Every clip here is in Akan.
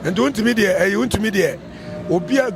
Nti wontumi deɛ ɛyi wontumi deɛ obi a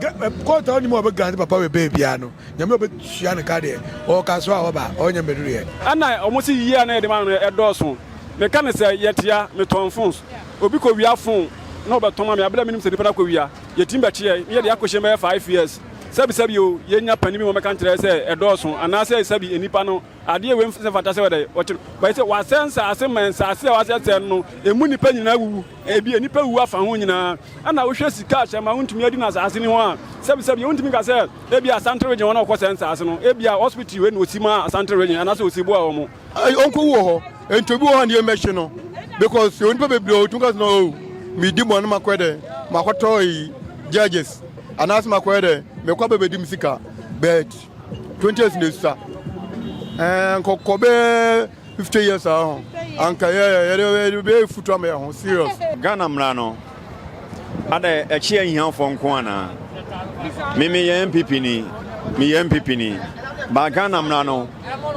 court a wonim a ɔbɛ grant papa wɔ bɛɛ biara no Nyame ɔbɛtua no ka deɛ ɔka so a ɔba ɔnyɛ mmɛduruiɛ. Ɛna ɔmo se yie a na yɛde ma no no ɛdɔɔso. Meka no sɛ yɛtea, metɔn phones. Obi kɔ wia phone na ɔbɛtɔn ma me a, bere a menim sɛ nipa no akɔ wia, yɛtumi bɛkye yɛn na yɛde akɔhyɛ mu bɛyɛ 5 years. Sɛbi sɛbi o, yɛnya panin bi ma ɔmmɛka nkyerɛ yɛn sɛ ɛdɔɔso anaasɛ sɛbi nnipa no adeɛ wei sɛ fata sɛ wɔdɛ wɔkye no. But sɛ wasɛe nsaase ma nsaase a wasɛesɛe no no, emu nnipa nyinaa awuwu. Ebi nnipa awu afa ho nyinaa. Ɛna wohwɛ sika a hyɛmma wontumi adi no asaase no ho a, sɛbi sɛbi wontumi nka sɛ ebia Asante Region wɔn a wɔkɔsɛe nsaase no, ebia hospital wei na osi maa Asante Region anaasɛ osi boaa wɔn. Ɔnkɔwu wɔ hɔ. Nti obi wɔ hɔ a ne yam bɛhye no because onipa bebree ɔtumi ka sɛ no, oh, medi bɔne, makɔyɛ dɛ makɔtɔ yi judges anaasɛ makɔyɛ dɛ mekɔ abɛbɛdi me sika, but 20 years na esua nkɔkɔ bɛɛ 50 years a ho anka yɛ yɛde bɛyɛ futu ama yɛ ho serious. Ghana mmara no ada ɛkyi ahiafoɔ nko anaa? Me meyɛ NPP ni, meyɛ NPP ni ba. Ghana mmara no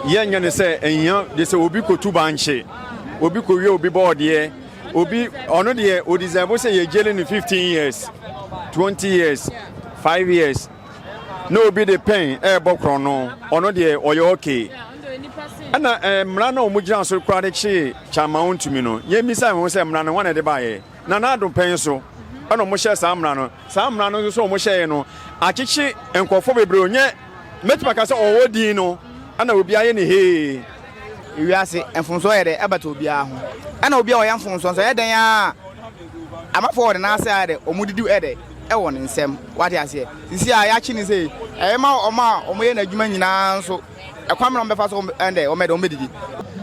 yɛnyɛ ne sɛ ahia de sɛ obi kɔtu bankye, obi kɔwie, obi bɔɔdeɛ, obi ɔno deɛ ɔdeserve sɛ yɛgyele no 15 years, 20 years, 5 years, na obi de pɛn ɛɛbɔ korɔ no, ɔno deɛ ɔyɛ okay. Ɛna mmara no a wɔn gyina so koraa de kyee Chairman Wontumi no, yɛmmisa ho sɛ mmara no wɔn na ɛde baayɛ na n'ado pɛn so ɛna wɔn hyɛ saa mmara no. Saa mmara no nso wɔn hyɛɛ no akyekye nkurɔfoɔ bebree. Onyɛ mɛtumi aka sɛ ɔwɔ din no ɛna obi ayɛ ne hee. Ewiase mfomsoɔ yɛ dɛ ɛbata obiara ho, ɛna obiara ɔyɛ mfomsoɔ nso ɛyɛ dɛn a amafoɔ wɔde n'ase ayɛ dɛ ɔmo didi ɛdɛ ɛwɔ ne nsam. Wate aseɛ? Sisi a yɛakye ne sɛ ɛyɛ ma ɔmo a ɔmo yɛ n'adwuma nyinaa nso ɛkwan mi na ɔmo bɛfa so ɛndɛ ɔmo ɛdɛ ɔmo bɛdidi.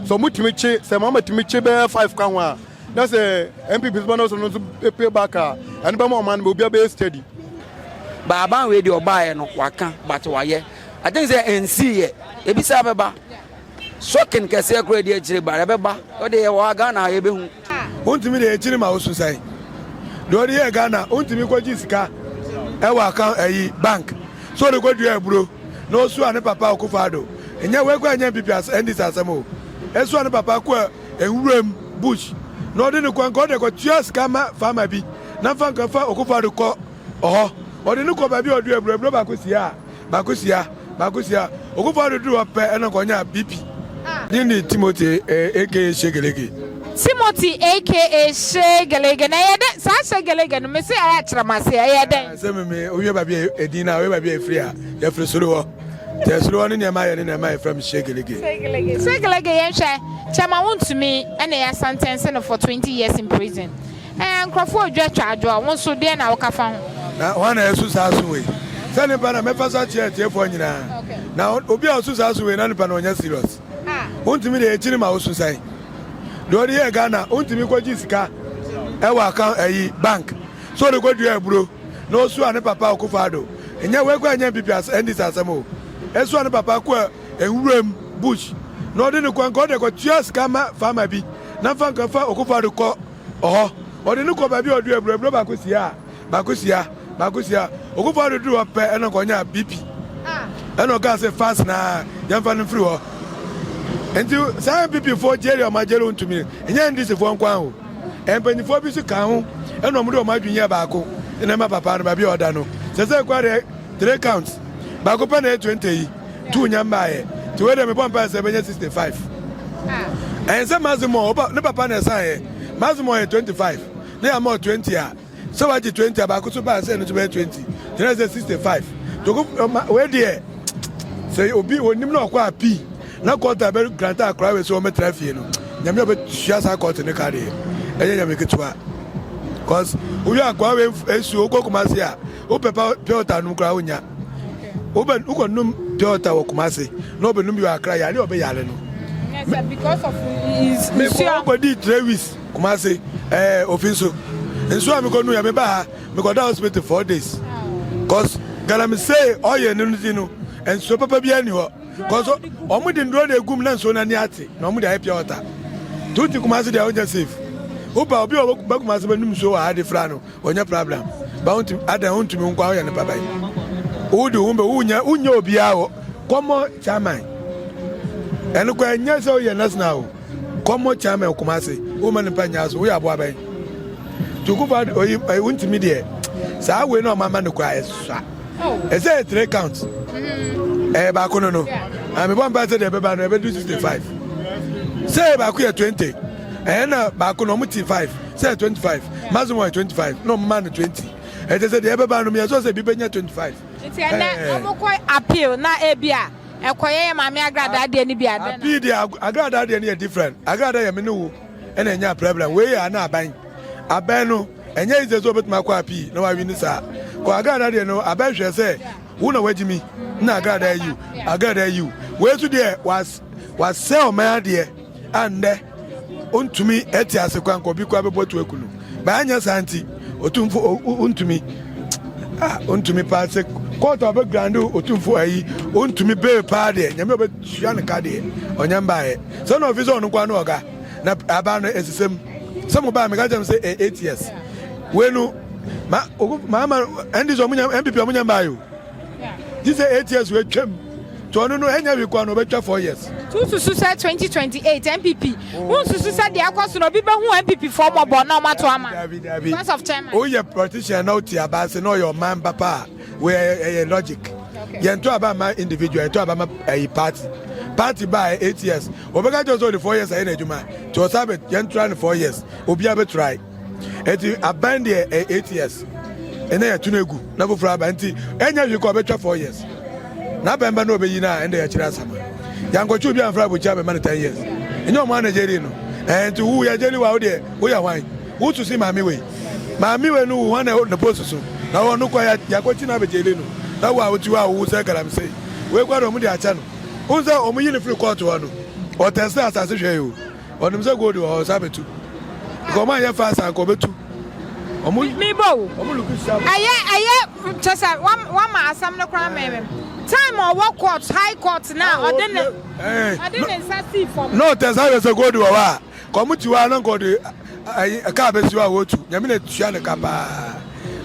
Sɛ ɔmo tumi kye, sɛ mama tumi kye bɛyɛ five ka ho a, na sɛ NPP so no so no nso pay back a, ɛno bɛma ɔman no obiara bɛyɛ steady. Baaban wei deɛ ɔbaeɛ no waka, but wayɛ. I think sɛ ɛnsii yɛ ebi saa bɛba sɔkin kɛseɛ koraa di akyire ba ɛbɛba ɔde yɛ wɔ ha Ghana ha yɛbɛhu. Wontumi deɛ akyiri ma wosu sɛn deɛ ɔde yɛ Ghana. Wontumi kɔgye sika ɛwɔ account ɛyi bank so ɔde kɔdua aburo na ɔsu a ne papa Akufo Addo ɛnyɛ wei kɔ ɛnyɛ NPP as NDC asɛm o. Ɛsu a ne papa kɔ nwuram bush na ɔde ne kɔ nka ɔde kɔtua sika ma farmer bi na nfa nka fa Akufo Addo kɔ ɔhɔ, ɔde ne kɔ baabi a ɔdua aburo, aburo baako si a baako si a baako si a Akufo Addo duru hɔ pɛ ɛna nkɔnya BP ne Timothy aka Shegelege. Timothy aka Shegelege, na ɛyɛ dɛ saa Shegelege no mesi ɛyɛ akyerɛmase, ɛyɛ dɛn? Sɛ meme wowie baabi a ɛdin no a wowie baabi a ɛfiri a yɛfiri soro hɔ nti ɛsoro hɔ ne nneɛma ayɛ ne nneɛma yɛfrɛ m Shegelege. Shegelege, Shegelege, yɛnhwɛ Chairman Wontumi ɛna yɛ sentence no for 20 years in prison. Nkurɔfoɔ odwa twa adwo a, wo nso deɛ na woka fa ho? Na hwan na ɛso saa so wei sɛ nipa na mɛfa so akyerɛ atiefoɔ nyinaa na obi a ɔso saa so wei na nipa na ɔnyɛ serious. Wontumi deɛ akyiri ma woso sɛn deɛ ɔde yɛ Ghana. Wontumi kɔgye sika ɛwɔ account ɛyi bank so ɔde kɔdua aburo na ɔsu a ne papa Akufo Addo ɛnyɛ wei kɔ ɛnyɛ NPP as NDC asɛm o. Ɛsu a ne papa kɔ nwuram bush na ɔde ne kɔ nka ɔde kɔtua sika ma farmer bi na nfa nka fa Akufo Addo kɔ ɔhɔ, ɔde ne kɔ baabi a ɔdua aburo, aburo baako si a baako si a baako si a Akufo Addo duru hɔ pɛ ɛna nkɔnya BP ɛna ɔkaa sɛ fast na yɛmfa no mfiri hɔ. Nti saa NPP foɔ gyeri ɔma gyeri ntumi ɛnyɛ NDC foɔ nko aho, mpanyinfoɔ bi nso ka ho ɛna ɔmo de ɔmo adwene yɛ baako ɛna ɛma papa no baabi a ɔda no sɛ kɔ deɛ three counts baako pɛ na ɛyɛ 20 yi two nya mbaayɛ. Nti wei deɛ mebɔ mpa sɛ ɛbɛnya 65. Ɛyɛ sɛ maximum ɔba ne papa na ɛsan yɛ maximum yɛ 25 ne yɛ ama 20 a sɛ wagye 20 a baako so baa sɛ ɛno nso bɛyɛ 20 kyerɛ sɛ 65. Toko wei deɛ sɛ obi onim na ɔkɔ apii na court a bɛ grant akora wei sɛ wɔmɛtena fie no, Nyame a ɔbɛtua saa court ne ka deɛ ɛnyɛ Nyame ketewa, cause wohwɛ akoa wei esu wokɔ Kumase a wopɛ pa pure water nom koraa wonya. Wobɛ wokɔ nom pure water wɔ Kumase na wobɛnom bi wɔ Akra, yare a ɔbɛyare no. Because of nsuo. Mekɔ 3 weeks Kumase ofi nso nsuo a mekɔ nu yɛ meba ha mekɔda hospital 4 days cause galamsey ɔyɛ no ti no nsuo papa bi ani hɔ cause ɔmo de nduro na egum na nsuo n'ani ate na ɔmo de ayɛ pure water. Tuuti Kumase deɛ ɔnyɛ safe. Woba obi a ɔbɛ Kumase bɛ num nsuo wɔ ha de fira no ɔnyɛ problem ba wontumi adan wontumi nkwa ɔyɛ nipa bɛyi wodi wo bɛ wonyɛ wonyɛ obiara wɔ kɔmɔ chairman. Ɛno kɔ ɛnyɛ sɛ woyɛ national o, kɔmɔ chairman Kumase woma nipa nya so woyɛ aboa bɛyi. Nti Kufuor oyi wontumi deɛ saa wei na ɔma ma no koraa ɛsua. Ɛsɛ yɛ three count. Ɛyɛ baako no no. Na mebɔ mpa sɛ deɛ ɛbɛba no ɛbɛdu 65. Sɛ baako yɛ 20. Ɛyɛ na baako no ɔmo ti 5. Sɛ 25. Maximum yɛ 25. Na ɔmo ma no 20. Ɛkyɛ sɛ deɛ ɛbɛba no meyɛ sɛ sɛ bi bɛnya 25. Nti ɛnɛ ɔmo kɔ appeal na ebi a ɛkɔyɛ yɛ maame agradaa deɛ no bi a dɛn na. Appeal deɛ agradaa deɛ no yɛ different. Agradaa yɛ me ne wo ɛna ɛnya problem. Wei yɛ ana aban. Abɛn no ɛnyɛ easy sɛ obetumi akɔ appeal na wawi ne saa. Kɔ agradaa deɛ no abɛn hwɛ sɛ wo na wagyi mi na agradaa yiw agradaa yiw. Wei nso deɛ was wasɛ ɔman adeɛ a nnɛ ontumi ɛte ase kwan kɔ obi kɔ abɛbɔ tu aku no. Ba anyɛ saa nti otumfo ontumi ah ontumi paa sɛ kɔɔto a ɔbɛgrande otumfo ayi ontumi bee paa deɛ nyame ɔbɛtua ne ka deɛ ɔnyɛ mbaeɛ sɛ na ɔfi sɛ ɔno nkoa no ɔga na aba no ɛsesɛm sɛ mo baa meka kyerɛ m sɛ eh, 8 years wei no ma ma ɛnde sɛ ɔmo nya npp ɔmo nya mbaeɛ o gye sɛ 8 years watwam nti ɔno no ɛnyɛ hwee koraa no ɔbɛtwa 4 years. Nti wosusu sɛ 2028 NPP wonsusu sɛ deɛ ɛkɔ so no obi bɛhu NPP foɔ mmɔbɔ na ɔmo ato ama Dabi dabi because of chairman. Woyɛ politician na wote aba ase na ɔyɛ ɔman ba pa a wei ɛyɛ ɛyɛ logic. Yɛnto aba mma individual yɛto aba ma ɛyi party. Party ba a 8 years wɔbɛka kyerɛ sɛ ɔde 4 years ayɛ n'adwuma nti ɔsan bɛ yɛntra no 4 years obiara bɛtrae. Eti aban deɛ ɛyɛ 8 years ɛnna yɛto no egu na foforɔ aba nti ɛnyɛ hwee kɔ ɔbɛtwa 4 years na abɛn ba na ɔbɛyi no a ɛnna yɛkyerɛ asama yankɔkye obi anfra abɔkyi abɛma no 10 years ɛnyɛ ɔmo ana gyeri no ɛɛ nti wo yɛ gyeri wa wo deɛ woyɛ hwan wo susi maame wei maame wei no wo hwan na ne post so na wɔn no kɔ yakɔkye no abɛgyeli no na wo a wote hɔ a wowu sɛ galamsey wei kɔ de ɔmo de akyɛ no wohu sɛ ɔmo yi no firi kɔɔto hɔ no ɔtɛsɛ asase hwɛ yi o Ɔnim sɛ gold wɔ hɔ ɔsan bɛtu. Nka ɔmo anyɛ fast anka ɔbɛtu. Ɔmo Me bɔ o. Ɔmo look sharp. Ɛyɛ ɛyɛ kyɛ sɛ wama asɛm no koraa mɛmɛ. Time ɔwɔ court high court na ɔde ne ɔde ne nsa sii fam. Na ɔtɛ saa hwɛ sɛ gold wɔ hɔ a ka ɔmo ti hɔ a na nka ɔde ayi kaa bɛsi hɔ a wɔtu. Nyame na tua ne ka paa.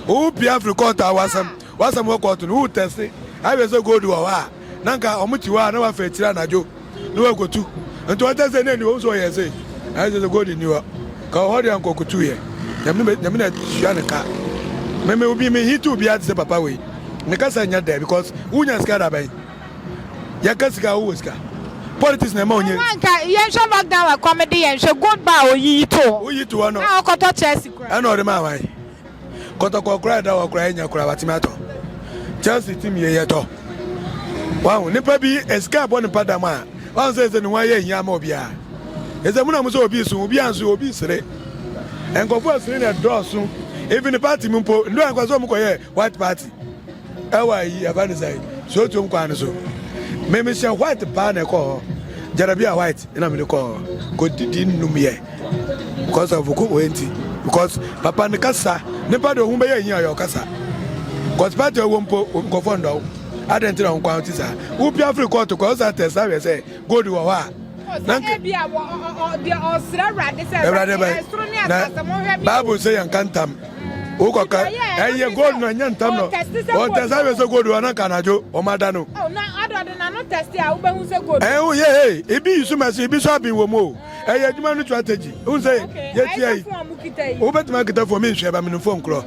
Wo pia firi court a wasɛm wasɛm wɔ court no wo tɛse ahwɛ sɛ gold wɔ hɔ a na nka ɔmo ti hɔ a na wafa akyire anadwo. na wakotu nti ɔtɛ sɛ ne ni wɔn nso ɔyɛ sɛ ayɛ sɛ sɛ gold ni hɔ ka ɔhɔ deɛ nkɔkotu yɛ nyame nyame na sua ne ka mɛmɛ obi mi hit obi ate sɛ papa wei ne kasa nya dɛ because wonya sika da bɛn yɛka sika wowɔ sika politics na ɛma onye. Nka yɛnhwɛ lockdown ɛkɔm de yɛnhwɛ gold bar oyiyi to hɔ oyi to hɔ no a ɔkɔtɔ Chelsea kura ɛna ɔde ma awan Kɔtɔkɔ koraa ɛda hɔ koraa enya koraa watumi atɔ. Chelsea team yɛ yɛtɔ. Wahu nipa bi esika ɛbɔ nipa dam a wahu sɛ ɛsɛ ne ho ayɛ hia ama obiara. Ɛsɛ mu na mo sɛ obi so obi anso obi sere. Nkurɔfoɔ ɛsere na ɛdɔɔso. Even the party mu mpo ndo ankɔ sɛ ɔmo kɔyɛ white party. Ɛwɔ ayi ɛfa ne sɛ sotuom kwan no so. Meme hyɛ white paa na ɛkɔ hɔ. Jarabia white na mede kɔ hɔ. Kɔ didi nnum yɛ. because of ko wei nti because papa ne kasa nipa de ohun bɛyɛ ehi ayɛ ɔkasa because party ɔwɔ mpo nkɔfɔ ndɔw adɛn nti na wɔn kwan ti saa wopia firi kɔɔto kɔ ɔsa tɛ saa wɛ sɛ gold wɔ hɔ a na nka ebi a wɔ ɔ deɛ ɔsrɛ awurade sɛ awurade bɛ na bible sɛ yɛn ka ntam wokɔka ɛyɛ gold na ɛnyɛ ntam no ɔtɛ saa wɛ sɛ gold wɔ na nka anadwo wɔn ada no ɛho yɛ ee ebi yi so mɛso ebi so abin wɔ mu o. Ɛyɛ adwuma no strategy. Wohu sɛ yɛtia yi. Wobɛtumi akita fon menhwɛ ba menim fon korɔ.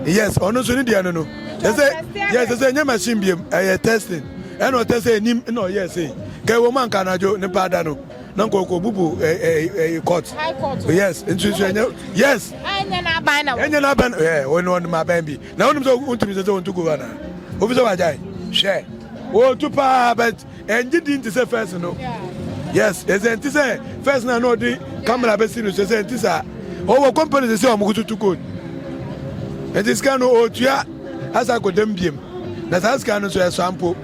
Yes, ɔno nso ne deɛ no no. Kyɛ sɛ yes sɛ ɛnyɛ machine biom ɛyɛ testing. Ɛna ɔtɛ sɛ ɛnim na ɔyɛ sei. Ka ɛwɔ mu anka anadwo ne pa ada no. Na nka ɔkɔ bubu ɛɛ court. Yes, nso nso ɛnyɛ yes. Ɛnyɛ n'aban na. Ɛnyɛ n'aban ɛɛ ɔno ɔno aban bi. Na wonim sɛ wontumi sɛ sɛ wɔntu gu hɔ anaa. Obi sɛ wagyae. Hwɛ. Wɔtu paa but Ɛngye din te sɛ first no. Yes, ɛsɛ nti sɛ first na na ɔde camera bɛsi no so ɛsɛ nti saa. Ɔwɔ company sɛ sɛ ɔmo tutu gold. Nti sika no ɔtua asa akɔdam biem. Na saa sika no nso ɛsɔ ampo.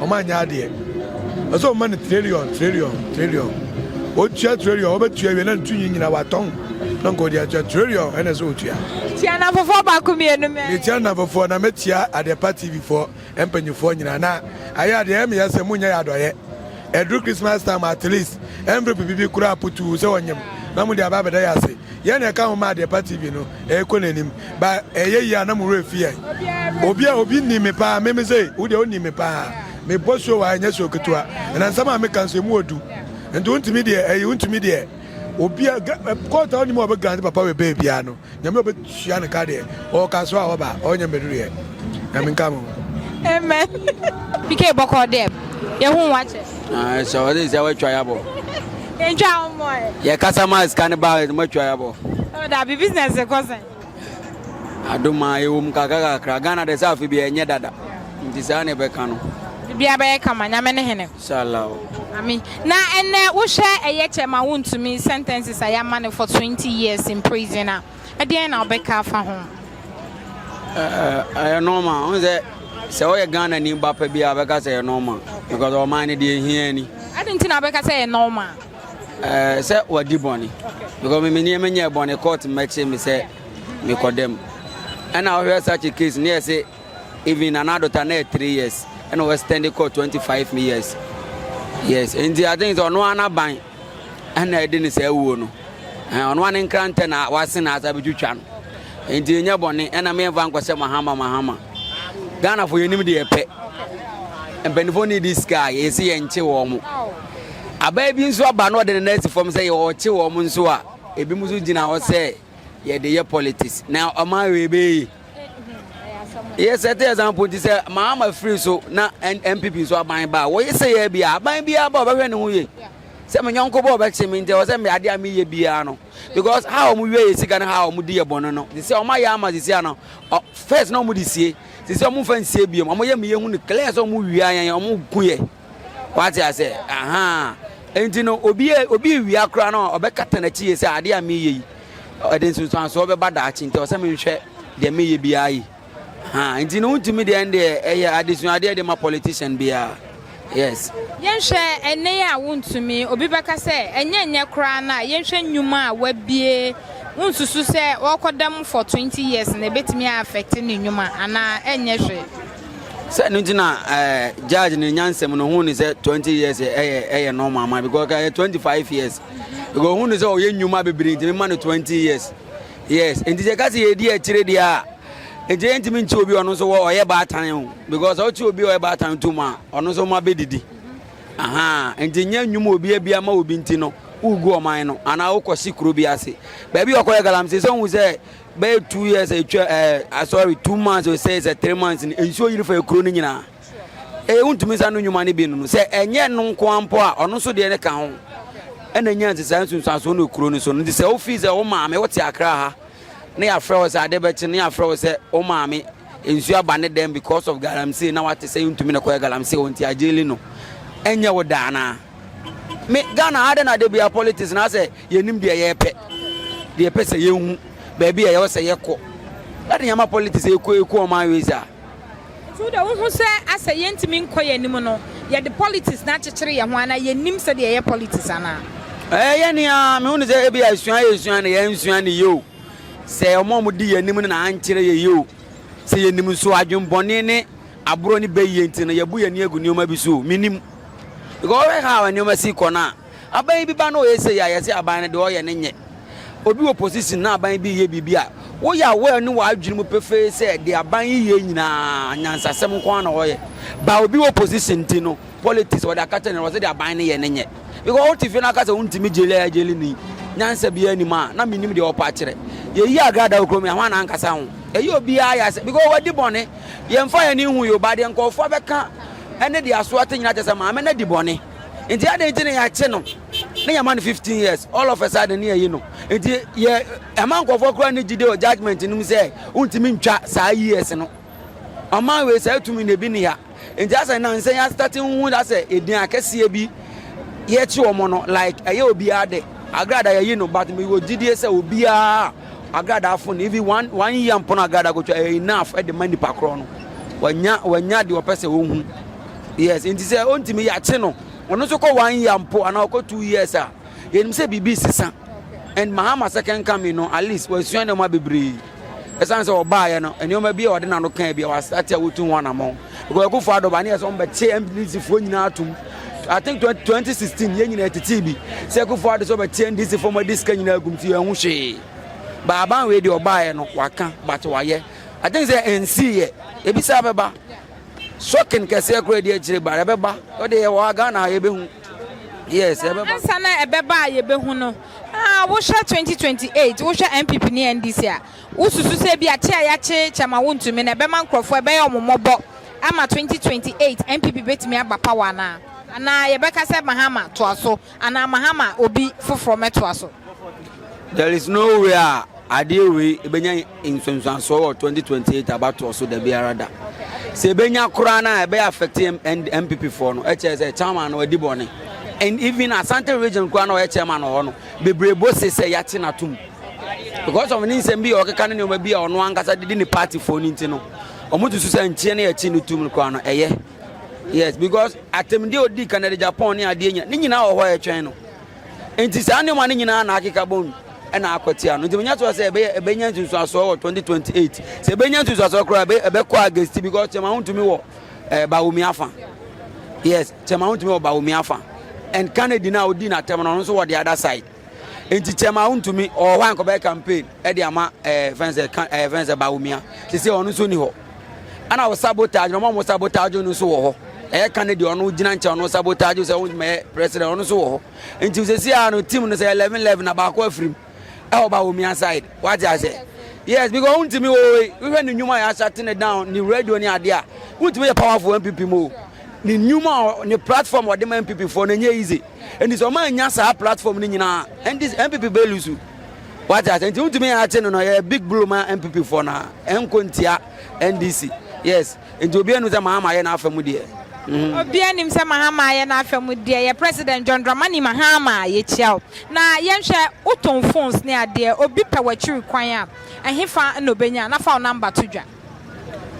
Ɔmo anyɛ adeɛ. Ɔsɛ ɔmo ma no trillion, trillion, trillion. Ɔtua trillion, ɔbɛtua wie na ne tunyi nyina watɔn. Na nka ɔde atua trillion ɛna ɛsɛ ɔtua. Tia nnamfofoɔ baako mmienu mɛ. Metia nnamfofoɔ na mɛtia Adepa TV foɔ. Mpanyinfoɔ nyinaa na ayɛ adeɛ ɛyɛ meyɛ sɛ monyɛ yɛ adɔyɛ ɛduru Christmas time at least envelope bi bi koraa putuu sɛ ɔnyem na mode aba abɛda yɛ ase yɛn na ɛka ho ma adeɛ pa TV no ɛkɔ n'anim ba ɛyɛ yie a na mo werɛ fi yɛn obi a obi nim me paa me me sɛ wo deɛ wonim me paa mebɔ show a ɛnyɛ show ketewa ɛna nsɛm a meka nso emu odu nti wontumi deɛ ɛyi wontumi deɛ. Obi a court a ɔnim a ɔbɛ grant papa wɔ bɛɛ biara no, nyame ɔbɛtua ne ka deɛ, ɔka so a ɔba, ɔnyɛ mbɛduru yɛ. Nyame nka mo. Amen. PK bɔkɔɔ dɛ, yɛhu wo akyɛ. Ah, sɛ ɔde sɛ watwa yabɔ. Yɛntwa wo mmɔ ɛ. Yɛkasa ma sika no ba matwa yabɔ. Oh, dabi business kɔ sɛn? Adom a ɛwɔ mu kakra kakra. Ghana de sɛ afe bi ɛnyɛ dada. Nti saa na ɛbɛka no. Biribiara bɛyɛ kama, Nyame ne hene. Inshallah. Ami. Na ɛnɛ wohwɛ ɛyɛ kyɛ ma wontumi sentences a yɛama no for 20 years in prison a, ɛdeɛn na wobɛka afa ho? Ɛyɛ normal. Wohu sɛ sɛ woyɛ Ghana ni ba pa bi a wobɛka sɛ ɛyɛ normal because ɔman no deɛ ɛhia ni. Adɛn nti na wobɛka sɛ ɛyɛ normal? Ɛɛ sɛ wadi bɔne because me nneɛma nyɛ bɔne court mmɛkye me sɛ mekɔ dɛm ɛna wohwɛ such a case ne yɛ se even Nana Adota na yɛ 3 years ɛna wɔ extend kɔ 25 years yes nti I think sɛ ɔno ara n'aban ɛna ɛde ne saa wuo no ɔno ara ne nkrantɛ na wase na asa bɛtwitwa no nti ɛnyɛ bɔne ɛna meyɛmfa nkɔhyɛ mahama mahama Ghana fo yɛnim deɛ yɛpɛ mpanimfoɔ ne di sika a yɛsi yɛnkye wɔn mo abaa bi nso aba na ɔde ne nan asi fam sɛ yɛɔkye wɔn nso a ebi nso gyina hɔ sɛ yɛde yɛ politics na ɔman wei bɛyɛ yɛ sɛ te example nti sɛ mahama firi so na npp nso aban ba a wɔyɛ sɛ yɛ bi a aban biara ba ɔbɛhwɛ ne ho yie sɛ me nyɔnko bɔ ɔbɛkye me nti ɛwɔ sɛ me adeɛ a meyɛ biara no because how wɔn wie yɛ sika no how wɔn di yɛ bɔne no sisi wɔn ayɛ ama sisi ano first na wɔn de sie sisi wɔn nfa nsie biom wɔn yɛ mi yɛ hu no clear sɛ wɔn wia yɛn wɔn ku yɛ wate ase ahan nti no obi obi wia koraa no ɔbɛkata n'akyi yɛ sɛ adeɛ a meyɛ yi ɛde nsunsuansoɔ bɛba daakye nti ɔsɛ menhwɛ deɛ meyɛ biara yi. Ha nti no wontumi deɛ ɛndeɛ ɛyɛ adesuadeɛ de ma politician biara yes. Yɛnhwɛ ɛnɛ yi a wontumi, obi bɛka sɛ ɛnyɛ nyɛ koraa no a yɛnhwɛ nnwuma a wabue, wonsusu sɛ ɔrekɔda mu for 20 years no ɛbɛtumi a affect ne nnwuma anaa ɛnyɛ hwee? Sɛ ɛno nti na eh, judge ne nyansam no hu ne sɛ 20 years ɛyɛ ɛyɛ normal ma because ɛyɛ 25 years because ohun ne sɛ ɔyɛ nnwuma bebree nti mema no 20 years yes nti sɛ ɛka sɛ yɛdi akyire deɛ a Nti yɛntumi nkye obi ɔno nso wɔ ɔyɛ baatan o because ɔkye obi ɔyɛ baatan tom a ɔno nso ma bɛdidi aha nti nyɛ nnwuma obi abi ama obi nti no wogu ɔman no anaa wokɔhye kuro bi ase baabi ɔkɔyɛ galamsey sɛ wohu sɛ bɛyɛ two years atwa ɛɛ eh, sorry two months or sɛ sɛ 3 months no nsuo yiri fa kuro no nyinaa ɛyɛ wontumi nsa no nnwuma no bi no sɛ ɛnyɛ no nko ara mpo a ɔno nso deɛ ne ka ho ɛna nya nsesaa nsunsuansoɔ no kuro no so no nti sɛ wofii sɛ wo maame wote akra ha na yɛafrɛ wo sɛ ade bɛkye na yɛafrɛ wo sɛ wo maame nsuo aba ne dɛm because of galamsey na wate sɛ ntumi na kɔyɛ galamsey wɔ nti agyeli no ɛnyɛ wo daa naa me Ghana ha dɛ na de bia politics na asɛ yɛnim deɛ yɛpɛ deɛ yɛpɛ sɛ yɛhu baabi a yɛwɔ sɛ yɛkɔ ɛde yɛma politics ɛkɔ ɛkɔ ɔman wei saa. Nti wo deɛ wohu sɛ asɛ yɛntumi nkɔ yɛn anim no yɛde politics no akyekyere yɛn ho anaa yɛnnim sɛdeɛ yɛyɛ politics anaa? Ɛyɛ nea mehu no sɛ ebi a sua yɛsua no yɛnsua no yie o sɛ wɔn a wɔdi yɛn anim no na ankyerɛ yɛ yie o sɛ yɛnim nso adwembɔne ne aborɔ ne bɛyie nti no yɛbu yɛn ani agu nneɛma bi so o menim because wɔhwɛ how nneɛma si kɔ no a Aban bi ba na ɔyɛ sei a, yɛse aban no deɛ ɔyɛ no nyɛ. Obi wɔ position na aban bi reyɛ biribi a, woyɛ aware ne w'adwene mu pefee sɛ deɛ aban yi yɛ nyinaa nyansasɛm nko ara na ɔyɛ. Ba obi wɔ position nti no, politics wɔde akata ne wɔse deɛ aban no yɛ no nyɛ. Because wote fie no aka sɛ wontumi gyeli a gyeli ni, nyansa biara nim a, na menim deɛ ɔpɛ akyerɛ. Yɛyi agrada wɔ kurom yi a, hwan na ankasa ho? Ɛyɛ obiara yɛ asɛ because wadi bɔne. Yɛmfa yɛn ani nhu yi o, but deɛ nkurɔfoɔ bɛka ne deɛ aso ate nyinaa kyerɛ sɛ maame no adi bɔne. Nti adɛn nti na yɛakye no na yɛama no 15 years all of a sudden ne yɛyi no nti yɛ ɛma nkurɔfoɔ koraa ne gyide wɔ judgement no mu sɛ wontumi ntwa saa years no ɔman wei saa tumi na ebi ni ha nti asɛ nansa yɛ astate hu asɛ edin akɛseɛ bi yɛkye wɔn no like ɛyɛ obiara de agrada yɛyi no but mewɔ gyidie sɛ obiara agrada afo no even one one year mpo no agrada kotwa ɛyɛ enough ɛde ma nipa korɔ no wanya wanya deɛ ɔpɛ sɛ ɔhu Yes, nti sɛ ɔntumi yɛakye no, ɔno nso kɔ one year mpo anaa ɔkɔ 2 years a, yɛnim sɛ biribi sesa. And Mahama second coming no, at least wasua nneɛma bebree. Ɛsiane sɛ ɔbaeɛ no, nneɛma bi a ɔde n'ano kaa bi a wasate a wɔtu ho anammɔn. Because Akufo Addo ba ne yɛ sɛ ɔmbɛkye NDC foɔ nyinaa atom. I think 2016 yɛn nyinaa tetee bi sɛ Akufo Addo sɛ ɔbɛkye NDC foɔ ma de sika nyinaa agum nti yɛn ho hwee. Baaban wei deɛ ɔbaeɛ no waka but wayɛ. I think sɛ ɛnsiiɛ, ebi saa bɛba. Shocking kɛseɛ koraa di akyire ba ɛbɛba ɔde yɛ wɔ Ghana ha yɛbɛhu yes ɛbɛba. Ansa na ɛbɛba a yɛbɛhu no. Na wohwɛ 2028, wohwɛ NPP ne NDC a, wosusu sɛ ebia kye a yɛakye Kyɛma Wontumi no ɛbɛma nkurɔfoɔ ɛbɛyɛ wɔn mmɔbɔ ama 2028 NPP bɛtumi aba power anaa? Anaa yɛbɛka sɛ Mahama toa so anaa Mahama obi foforɔ mmɛtoa so? There is no way a adeɛ wei ɛbɛnya nsunsuansoɔ wɔ 2028 abatoɔ so da biara da. Sɛ ɛbɛnya koraa no a ɛbɛyɛ affect NPP foɔ no, ɛkyerɛ sɛ chairman no adi bɔne. And even Asante region koraa na ɔyɛ chairman wɔ hɔ no, bebree bo se sɛ yɛate no atom. Because of ne nsɛm bi a ɔkeka ne nneɛma bi a ɔno ankasa de di ne party foɔ no nti no, wɔn susu sɛ nkyɛn ne yɛkye no tum no koraa no ɛyɛ. Yes, because atɛmdeɛ ɔdi Canada, Japan ne adeɛ nyina ne nyinaa wɔ hɔ a ɛtwɛn no. Nti saa nneɛma no nyinaa na akeka bom na akɔtia no. Nti menya sure sɛ ɛbɛyɛ ɛbɛnya nsunsuansoɔ wɔ 2028. Sɛ ɛbɛnya nsunsuansoɔ koraa ɛbɛ ɛbɛkɔ against because Chairman wontumi wɔ ɛɛ eh, Bawumia afa. Yes, Chairman wontumi wɔ Bawumia afa. And Kennedy na odi n'atɛm no ɔno nso wɔ the other side. Nti Chairman wontumi ɔwɔ hɔ a nkɔbɛyɛ campaign ɛde ama ɛɛ eh, fɛn sɛ ɛɛ eh, fɛn sɛ Bawumia. Sisi ɔno nso ni hɔ. Ɛna wɔ sabotage no ɔmo a ɔmo sabotage no nso wɔ hɔ. Ɛyɛ Kennedy ɔno gyina nkyɛn ɔno sabotage sɛ ɔmo yɛ president ɔno nso wɔ hɔ. Nti sɛsi a no team no sɛ 11 11 na baako afirim ɛwɔ ba Bawumia side wate ase yes because wontumi wɔ wohwɛ ne nnwuma a yɛahyɛ ne down ne radio ne adeɛ a wontumi yɛ powerful NPP mu o ne nnwuma ne platform ɔde ma NPP foɔ no ɛnyɛ easy ɛnti sɛ ɔma anya saa platform no nyinaa NPP bɛlusu wate ase nti wontumi yɛ ate no no yɛ big blow ma NPP foɔ no a ɛnkɔ ntia NDC yes Nti obiara nim sɛ Mahama ayɛ n'afa mu deɛ. Mm. Obiara nim sɛ Mahama ayɛ n'afa mu deɛ. Yɛ President John Dramani Mahama yɛkyia wo. Na yɛnhwɛ, wotɔn phones ne adeɛ, obi pɛ w'akyiri kwan a, ɛhefa na obenya? Na fa wo number to dwa.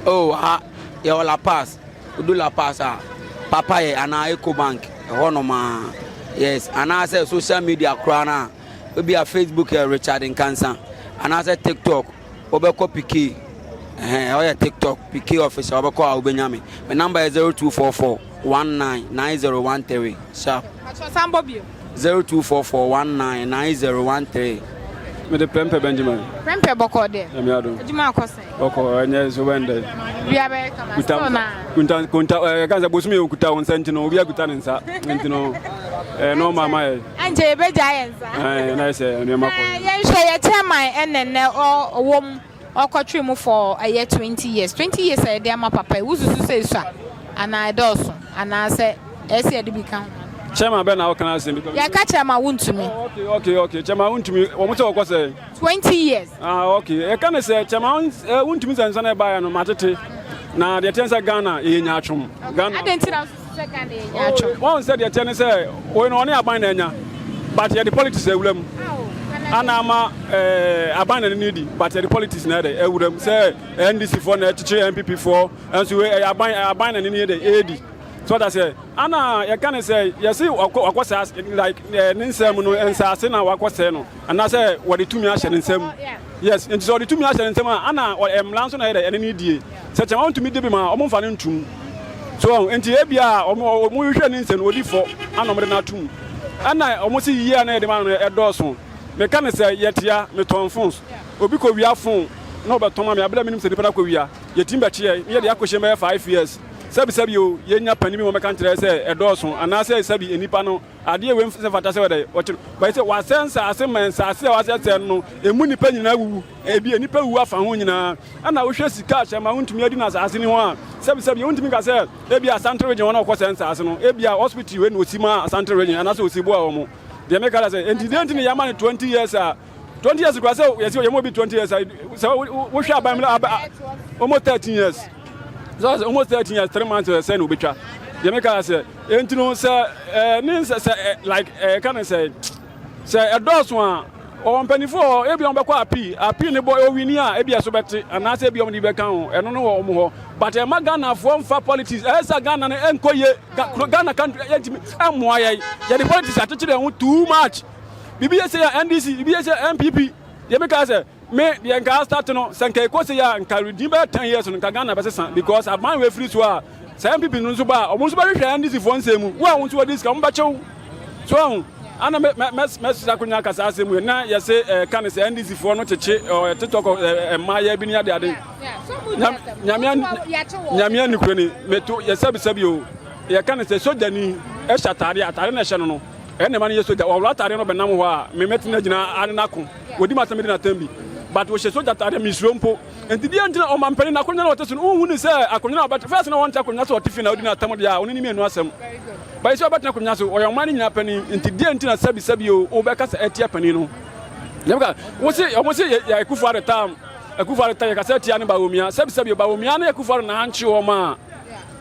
Oh, ha yɛwɔ La Paz. Wodu La Paz a, Papayɛ anaa Ecobank, ɛhɔ nom a. Yes, anaasɛ social media koraa no a, ebia Facebook yɛ Richard Nkansa, anaasɛ TikTok. Wobɛkɔ PK ɛhɛn ɛhɔ yɛ tiktok PK office a wobɛkɔ a wobɛnya me. Me number yɛ 0244 19 9013 sharp. Patrɔ san bɔ bio. 0244 19 9013. Mede Prempeh Benjamin. Prempeh bɔkɔɔ deɛ. Nyame adom. Adwuma akɔ sɛn? Bɔkɔɔ ɛnyɛ so bɛn dɛ. Bia bɛyɛ kama still na. Kunta kunta ɛɛ kan sɛ bosom yɛ okuta wɔn nsa nti no obi akuta ne nsa nti no ɛɛ nɔɔma ama yɛ. Ɛnkyɛ yɛbɛgyaa yɛn nsa. Ɛɛ na yɛ sɛ nneɛma kɔ. Ɛɛ yɛnhwɛ yɛ chairman ɛna nnɛ ɔwɔ mu ɔkɔtwe mu for ɛyɛ 20 years 20 years a yɛde ama papa yi wosusu sɛ esua anaa ɛdɔɔso anaa sɛ ɛyɛ sɛ yɛde bi ka ho. Chairman bɛn na ɔka n'asɛm bi. Yɛka chairman wontumi. Oh, okay okay okay chairman wontumi wɔn sɛ ɔkɔ sɛ. 20 years. Ah okay yɛka ne sɛ chairman wontumi sɛ nsa na ɛbaeɛ no matete na deɛ ɛteɛ sɛ Ghana yɛyɛ nyaatwom. Ghana. Adɛn nti na Sɛ Ghana yɛ nyaatwom. Wɔn sɛ deɛ ɛteɛ ne sɛ wei no ɔne aban na anya but yɛde politics awura mu ana ama ɛɛ aban na ne di but yɛde politics na ɛde awura mu sɛ NDC foɔ na ɛkyekyere NPP foɔ nso wei ɛyɛ aban aban na ne ne de ɛredi so ɔda sɛ ana yɛka ne sɛ yɛsi wakɔ wakɔ saa like ɛɛ ne nsɛm no nsaase na wakɔ sɛ no anaasɛ wɔde tumi ahyɛ ne nsam yes nti sɛ ɔde tumi ahyɛ ne nsam a ana mmara nso na ɛyɛ dɛ ɛne ne die Sɛ kyɛn wɔn tumi di bi ma wɔn nfa no ntum. So wɔn nti ebi a wɔn wɔn hwehwɛ ne nsɛm no odi fɔ ana wɔn de no atum. Ɛna wɔn si yie a na yɛde ma no ɛdɔɔso. Meka ne sɛ yɛtea metɔn phones. Obi kɔ wia phone na ɔbɛtɔn ma me abere a menim sɛ nipa no akɔ wia. Yɛtumi bɛkye yɛ na yɛde akɔhyɛ mu bɛyɛ 5 years. Sɛbi sɛbi o yɛnya panin bi ma ɔmmɛka nkyerɛ yɛ sɛ ɛdɔɔso anaasɛ sɛbi nnipa no adeɛ wei sɛ fata sɛ wɔdɛ wɔkye no. But sɛ wasɛe nsaase ma nsaase a wasɛesɛe no no emu nnipa nyinaa wuwu. Ebia nnipa wuwu afa ho nyinaa. Ɛna wohwɛ sika a hyɛmma wontumi adi no asaase no ho a, sɛbisɛbi wontumi nka sɛ ebia Asante region hɔ na wɔkɔ sɛɛ nsaase no. Ebia hospital wei na osi maa Asante region anaasɛ osi boa wɔn. Deɛ meka da sɛ, enti deɛ nti na yɛama no 20 years a, 20 years koraa sɛ yɛsi yɛma obi 20 years a, sɛ wohwɛ aban mu aba almost 13 years. So almost 13 years, 3 months sɛ na obetwa. Deɛ meka da sɛ, enti no sɛ ɛɛ ne sɛ sɛ like ɛɛ ka ne sɛ Sɛ ɛdɔɔso a, wɔwɔ mpanyinfo wɔ hɔ, ebia wɔbɛkɔ appeal, appeal no bɔ owini a, ebia so bɛte, anaasɛ ebia wɔde bɛka ho, ɛno no wɔ wɔn hɔ. But ɛma Ghanafoɔ mfa politics, ɛyɛ sɛ Ghana no ɛnkɔ yie, Ghana country yɛntumi ɛmmoa yɛn, yɛde politics akyekyere yɛn ho too much. Biribi yɛ sɛ yɛ NDC, biribi yɛ sɛ NPP, deɛ meka sɛ, Me deɛ nka astart no sɛ nka ɛkɔ sei a nka within bɛyɛ 10 years no nka Ghana bɛsesa because aban wei firi so a sɛ NPP no nso ba a wɔn nso bɛhwehwɛ NDC foɔ nsɛm mu wo a wo nso wɔde sika wɔn bɛkyew so ahu ana mɛ mɛ mɛ mɛsesa akonnwa aka saa asɛm wei na yɛse ɛka ne sɛ NDC foɔ no kyekye ɔ TikTok ɛ mmaayɛ bi ne ade ade nyame nyame anukure ni meto yɛsɛbisɛbi o yɛka ne sɛ sogyani ɛhyɛ ataade ataade na ɛhyɛ no no. Ɛna ɛma no yɛ sogya. Ɔworo ataadeɛ no ɔbɛnam hɔ a, me mɛtena agyina ane no ako. Wɔdi m'asɛm medi n'atɛm bi. But wɔhyɛ sogya ataadeɛ mesuro mpo. Nti deɛ nti na ɔmampanin no akonnwa no a ɔte so no, wonhu no sɛ akonnwa no a ɔbɛte, first na ɔnte akonnwa so ɔte fie na ɔdi n'atɛm deɛ a, ɔno ne mmienu asɛm. But sɛ ɔbɛtena akonnwa so, ɔyɛ ɔman no nyinaa panin, nti deɛ nti na sɛbi sɛbi o, wobɛka sɛ atia panin no. Yɛbɛka, wo se, ɔmo se yɛ yɛ Akufo Addo tam, Akufo Addo tam, yɛkasa atia ne Bawumia, sɛbi sɛbi o, Bawumia ne Akufo Addo na ankye wɔn a,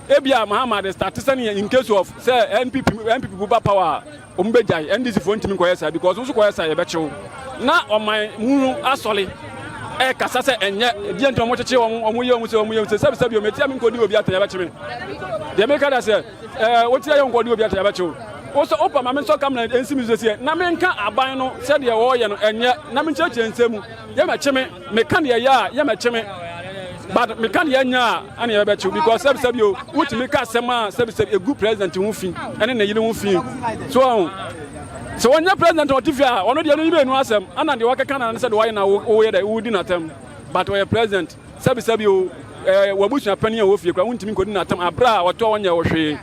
Ebia Mahama de starte sɛnea in case of sɛ NPP NPP bu ba power a wɔn bɛgyae NDC foɔ ntumi nkɔyɛ saa because nso kɔyɛ saa yɛbɛkyew na ɔman mu no asɔre ɛkasa sɛ ɛnyɛ deɛ nti wɔn kyekye wɔn wɔn yɛ wɔn sɛ wɔn yɛ wɔn sɛ sɛbi sɛbi wɔn etia mi nkɔdi obi atɛn yɛbɛkye me deɛ meka da sɛ ɛɛ wotia yɛ nkɔdi obi atɛn yɛbɛkyew wosɛ wopa ma me nsɔ kamera nsi mi so seɛ na menka aban no sɛdeɛ wɔreyɛ no ɛnyɛ na menkyerɛkyerɛ nsɛm mu yɛmɛkye me Meka deɛ ɛyɛ a yɛmɛkye me but meka deɛ ɛnyɛ a ɛna yɛbɛkye because sɛbi sɛbi o wotumi ka asɛm a sɛbi sɛbi egu president ho fi ɛne ne yere ho fi so ɔho sɛ wɔnyɛ president ɔte fi a ɔno deɛ no yɛ enu asɛm ɛna deɛ wakeka na ne sɛ deɛ wayɛ na woyɛ dɛ wodi n'atɛm but ɔyɛ president sɛbi sɛbi o ɛɛ wabusua panyin a wɔ fie kora wontumi nkɔdi n'atɛm abere a ɔtɔ ɔnyɛ wɔ hwee.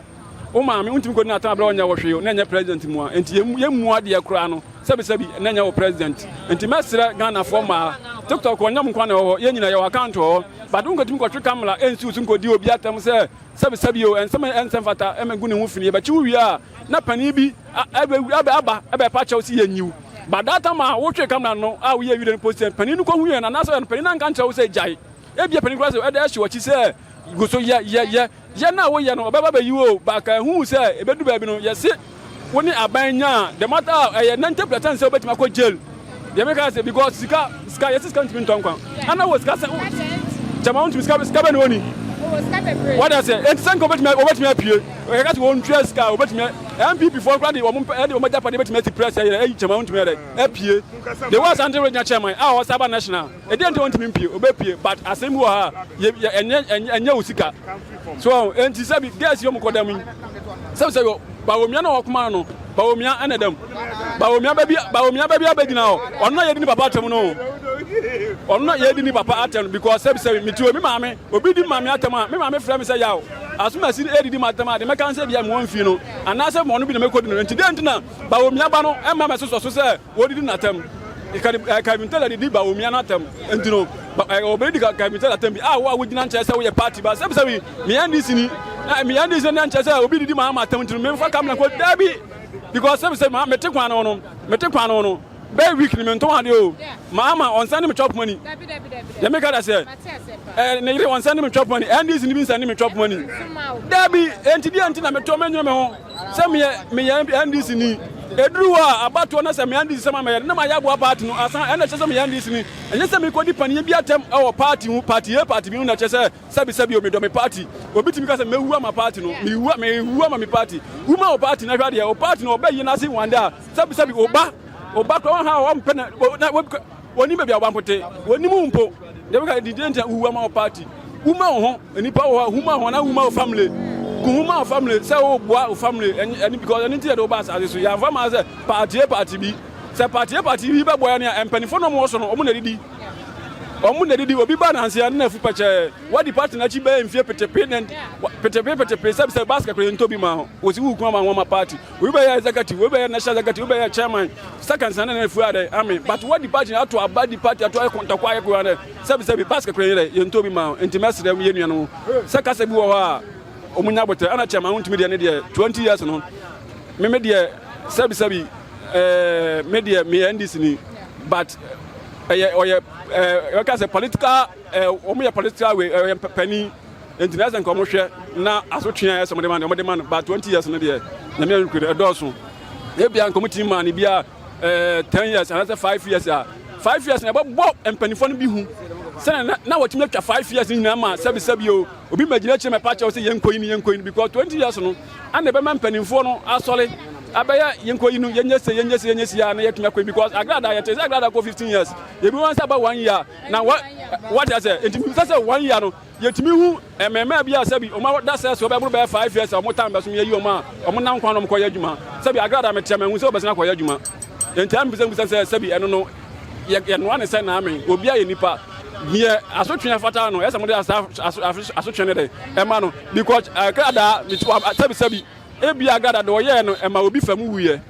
Wo maame wontumi kɔdi n'atam aberɛ a ɔnyɛ wo hwee na ɛnyɛ president mu a nti yɛmmu adeɛ koraa no sɛbi sɛbi na ɛnyɛ wo president nti mɛsrɛ Ghanafoɔ mmaa TikTok ɔnyɛ mo nkoa na ɛwɔ hɔ yɛn nyina yɛwɔ account wɔ hɔ but wonkɔtumi kɔtwe camera ɛnsi wo so nkɔdi obi atam sɛ sɛbi sɛbi o ɛnsɛm ɛnsɛ mfata ɛmɛ gu ne ho fini yɛbɛkye wo wie a na panin bi aba ɛbɛpa kyɛw sɛ yɛnyiw but that time a wotwe camera no a woyɛ video no post panin no kɔhu yɛn anaasɛ panin no anka nkyerɛ wo sɛ gyae ebia panin koraa sɛ ɛda ahye w'akyi sɛ gu so yɛ yɛ yɛ Yɛ no a woyɛ no ɔbɛba bɛyi wo o but ka ɛhu sɛ ɛbɛdu baabi no yɛse wo ne aban nya a the matter a ɛyɛ 90 percent sɛ wobɛtumi akɔ jail deɛ meka sɛ because sika sika yɛse sika ntumi ntɔ nkwa ana wɔ sika sɛ kyɛma wontumi sika sika bɛ na ɔni wada sɛ enti sɛ nka wobɛtumi wobɛtumi apue yɛka sɛ wɔntua sika a wobɛtumi NPP foɔ koraa de wɔn ɛde wɔn agyapadeɛ bɛtumi asi press ɛyɛ ɛyi kyɛma wontumi ɛdɛ apue the way Asante regional chairman a ɔsa ba national Ɛdeɛn nti na ɔntumi mpue? Ɔbɛpue but asɛm bi wɔ ha a yɛ yɛ ɛnyɛ ɛnyɛ ɛnyɛ wo sika. So ɔho enti sɛbi girls yi ɔmo kɔ dɛm yi sɛbi sɛbi Bawumia na ɔkoma no Bawumia ɛna dɛm Bawumia bɛbi Bawumia bɛbi abɛgyina hɔ ɔno na yɛdi ne papa atɛm no ɔno na yɛdi ne papa atɛm no because sɛbi sɛbi meti hɔ mi maame obi di maame atɛm a me maame frɛ me sɛ yaw asomasi edidi ma atɛm a de mɛka nsɛ bia mewɔ mfie no anaasɛ ɔno bi na mɛkɔdi no nti deɛ nti na Bawumia ba no ɛma mɛsosɔ so sɛ Wɔdidi n'atɛm. Kevin Taylor didi Bawumia n'atɛm. Nti no, wɔbɛdidi Kevin Taylor atɛm bi. A wo a wogyina nkyɛn sɛ woyɛ party ba. Sɛbi sɛbi, meyɛ NDC ni. Meyɛ NDC ni nkyɛn sɛ obi didi Mahama atɛm nti no, memfa camera nkɔ. Dabi! Because sɛbi sɛbi, mete kwan no no, mete kwan no no. Bɛyɛ week ni mentɔn adeɛ o. Mahama ɔnsan ne me chop money. Deɛ meka da sɛ, eh, ne yere ɔnsan ne me chop money. NDC ni bi nsan ne me chop money. Dabi! Enti deɛ nti na metɔ mɛnyere me ho. Sɛ meyɛ meyɛ NDC ni. Ɛduru hɔ a abatoɔ na sɛ meyɛ NDC sɛ ma mɛyɛ no na mayɛ aboa party no asan ɛna ɛkyerɛ sɛ meyɛ NDC ni. Ɛnyɛ sɛ mekɔdi panin bi atɛm ɛwɔ party ho party A party B ho na ɛkyerɛ sɛ sɛbi sɛbi o medɔ me party. Obi tumi ka sɛ mɛwu ama party no mewu mewu ama me party. Wu ma wo party na hwɛ adeɛ wo party no ɔbɛyi n'ase one day a sɛbi sɛbi wo ba wo ba koraa wɔn ha wɔmpɛ na na wɔnim baabi a wo ba mpo te wɔnim wo mpo. Deɛ meka deɛ nti na wowu ama wo party. Wu ma wo ho. Nipa wɔ hɔ a, hu ma ho anaa hu ma wo family. Ku ho ma wo family sɛ wo boa wo family ɛne because ɛne nti yɛde wo ba asase so. Yɛamfa ma sɛ party A party B. Sɛ party A party B bɛboa yɛn a, mpanimfoɔ na wɔn wɔ so no, wɔn na ɛdidi. Wɔn na ɛdidi. Obi ba nanse a, ne na afu pɛkyɛɛ. Wadi party n'akyi bɛyɛ mfie petepe ne petepe petepe sɛ sɛ basket koraa yɛntɔ bi ma ho. Wɔsi wo kun ama ho ama party. Obi bɛyɛ executive, obi bɛyɛ national executive, obi bɛyɛ chairman. Second san ne na afu adɛ. Amen. But wadi party ato aba di party ato ayɛ kɔntɔkwa ayɛ koraa dɛ. Sɛbi sɛbi bus kakra yi dɛ yɛntɔ bi ma nti mɛsrɛ yɛ nuanom sɛ kasa bi wɔ hɔ a wɔn nya abotɛ ɛna kyɛma wontumi deɛ ne deɛ 20 years no me me deɛ sɛbi sɛbi ɛɛ me deɛ meyɛ NDC ni but ɛyɛ ɔyɛ ɛɛ yɛka sɛ political ɛɛ wɔn yɛ political way ɛyɛ panin nti na ɛsɛ nka wɔn hwɛ na asotwe a ɛsɛ wɔn de ma no wɔn de ma no but 20 years no deɛ nyame nkure ɛdɔɔso ebia nka wɔn ti maa ne bi a eh, 10 years anaasɛ 5 years a 5 years na ɛbɛbɔ mpanimfoɔ no bi hu sɛnɛ na, na wɔtumi atwa 5 years no nyinaa ma sɛbisɛbi o obi magyina akyire mɛpa kyɛw sɛ yɛnkɔ yi no yɛnkɔ yi no because 20 years no ana ɛbɛma mpanimfoɔ no asɔre abɛyɛ yɛnkɔ yi no yɛnyɛ se yɛnyɛ se yɛnyɛ se a na yɛtumi akɔ yi because agrada yɛte sɛ agrada kɔ 15 years yɛbi wɔn sɛ aba 1 year na wɔte sɛ nti bisa sɛ 1 year no Yɛtumi hu mmarimaa bi a sɛbi wɔn ada sɛ so bɛboro bɛyɛ 5 years a wɔn time bɛso yɛyi wɔn a wɔn nam kwan na wɔn kɔyɛ adwuma. Sɛbi agrada meteɛ mahu sɛ wɔbɛsan akɔyɛ adwuma. Enti a mebisa mebisa sɛ sɛbi ɛno no yɛ yɛnoa ne sɛ naame obi ayɛ nipa deɛ asotwe ɛfata no ɛsɛ mode asa asotwe no dɛ ɛma no because agrada sɛbi sɛbi ebi agrada deɛ ɔyɛɛ no ɛma obi fa mu wuyɛ.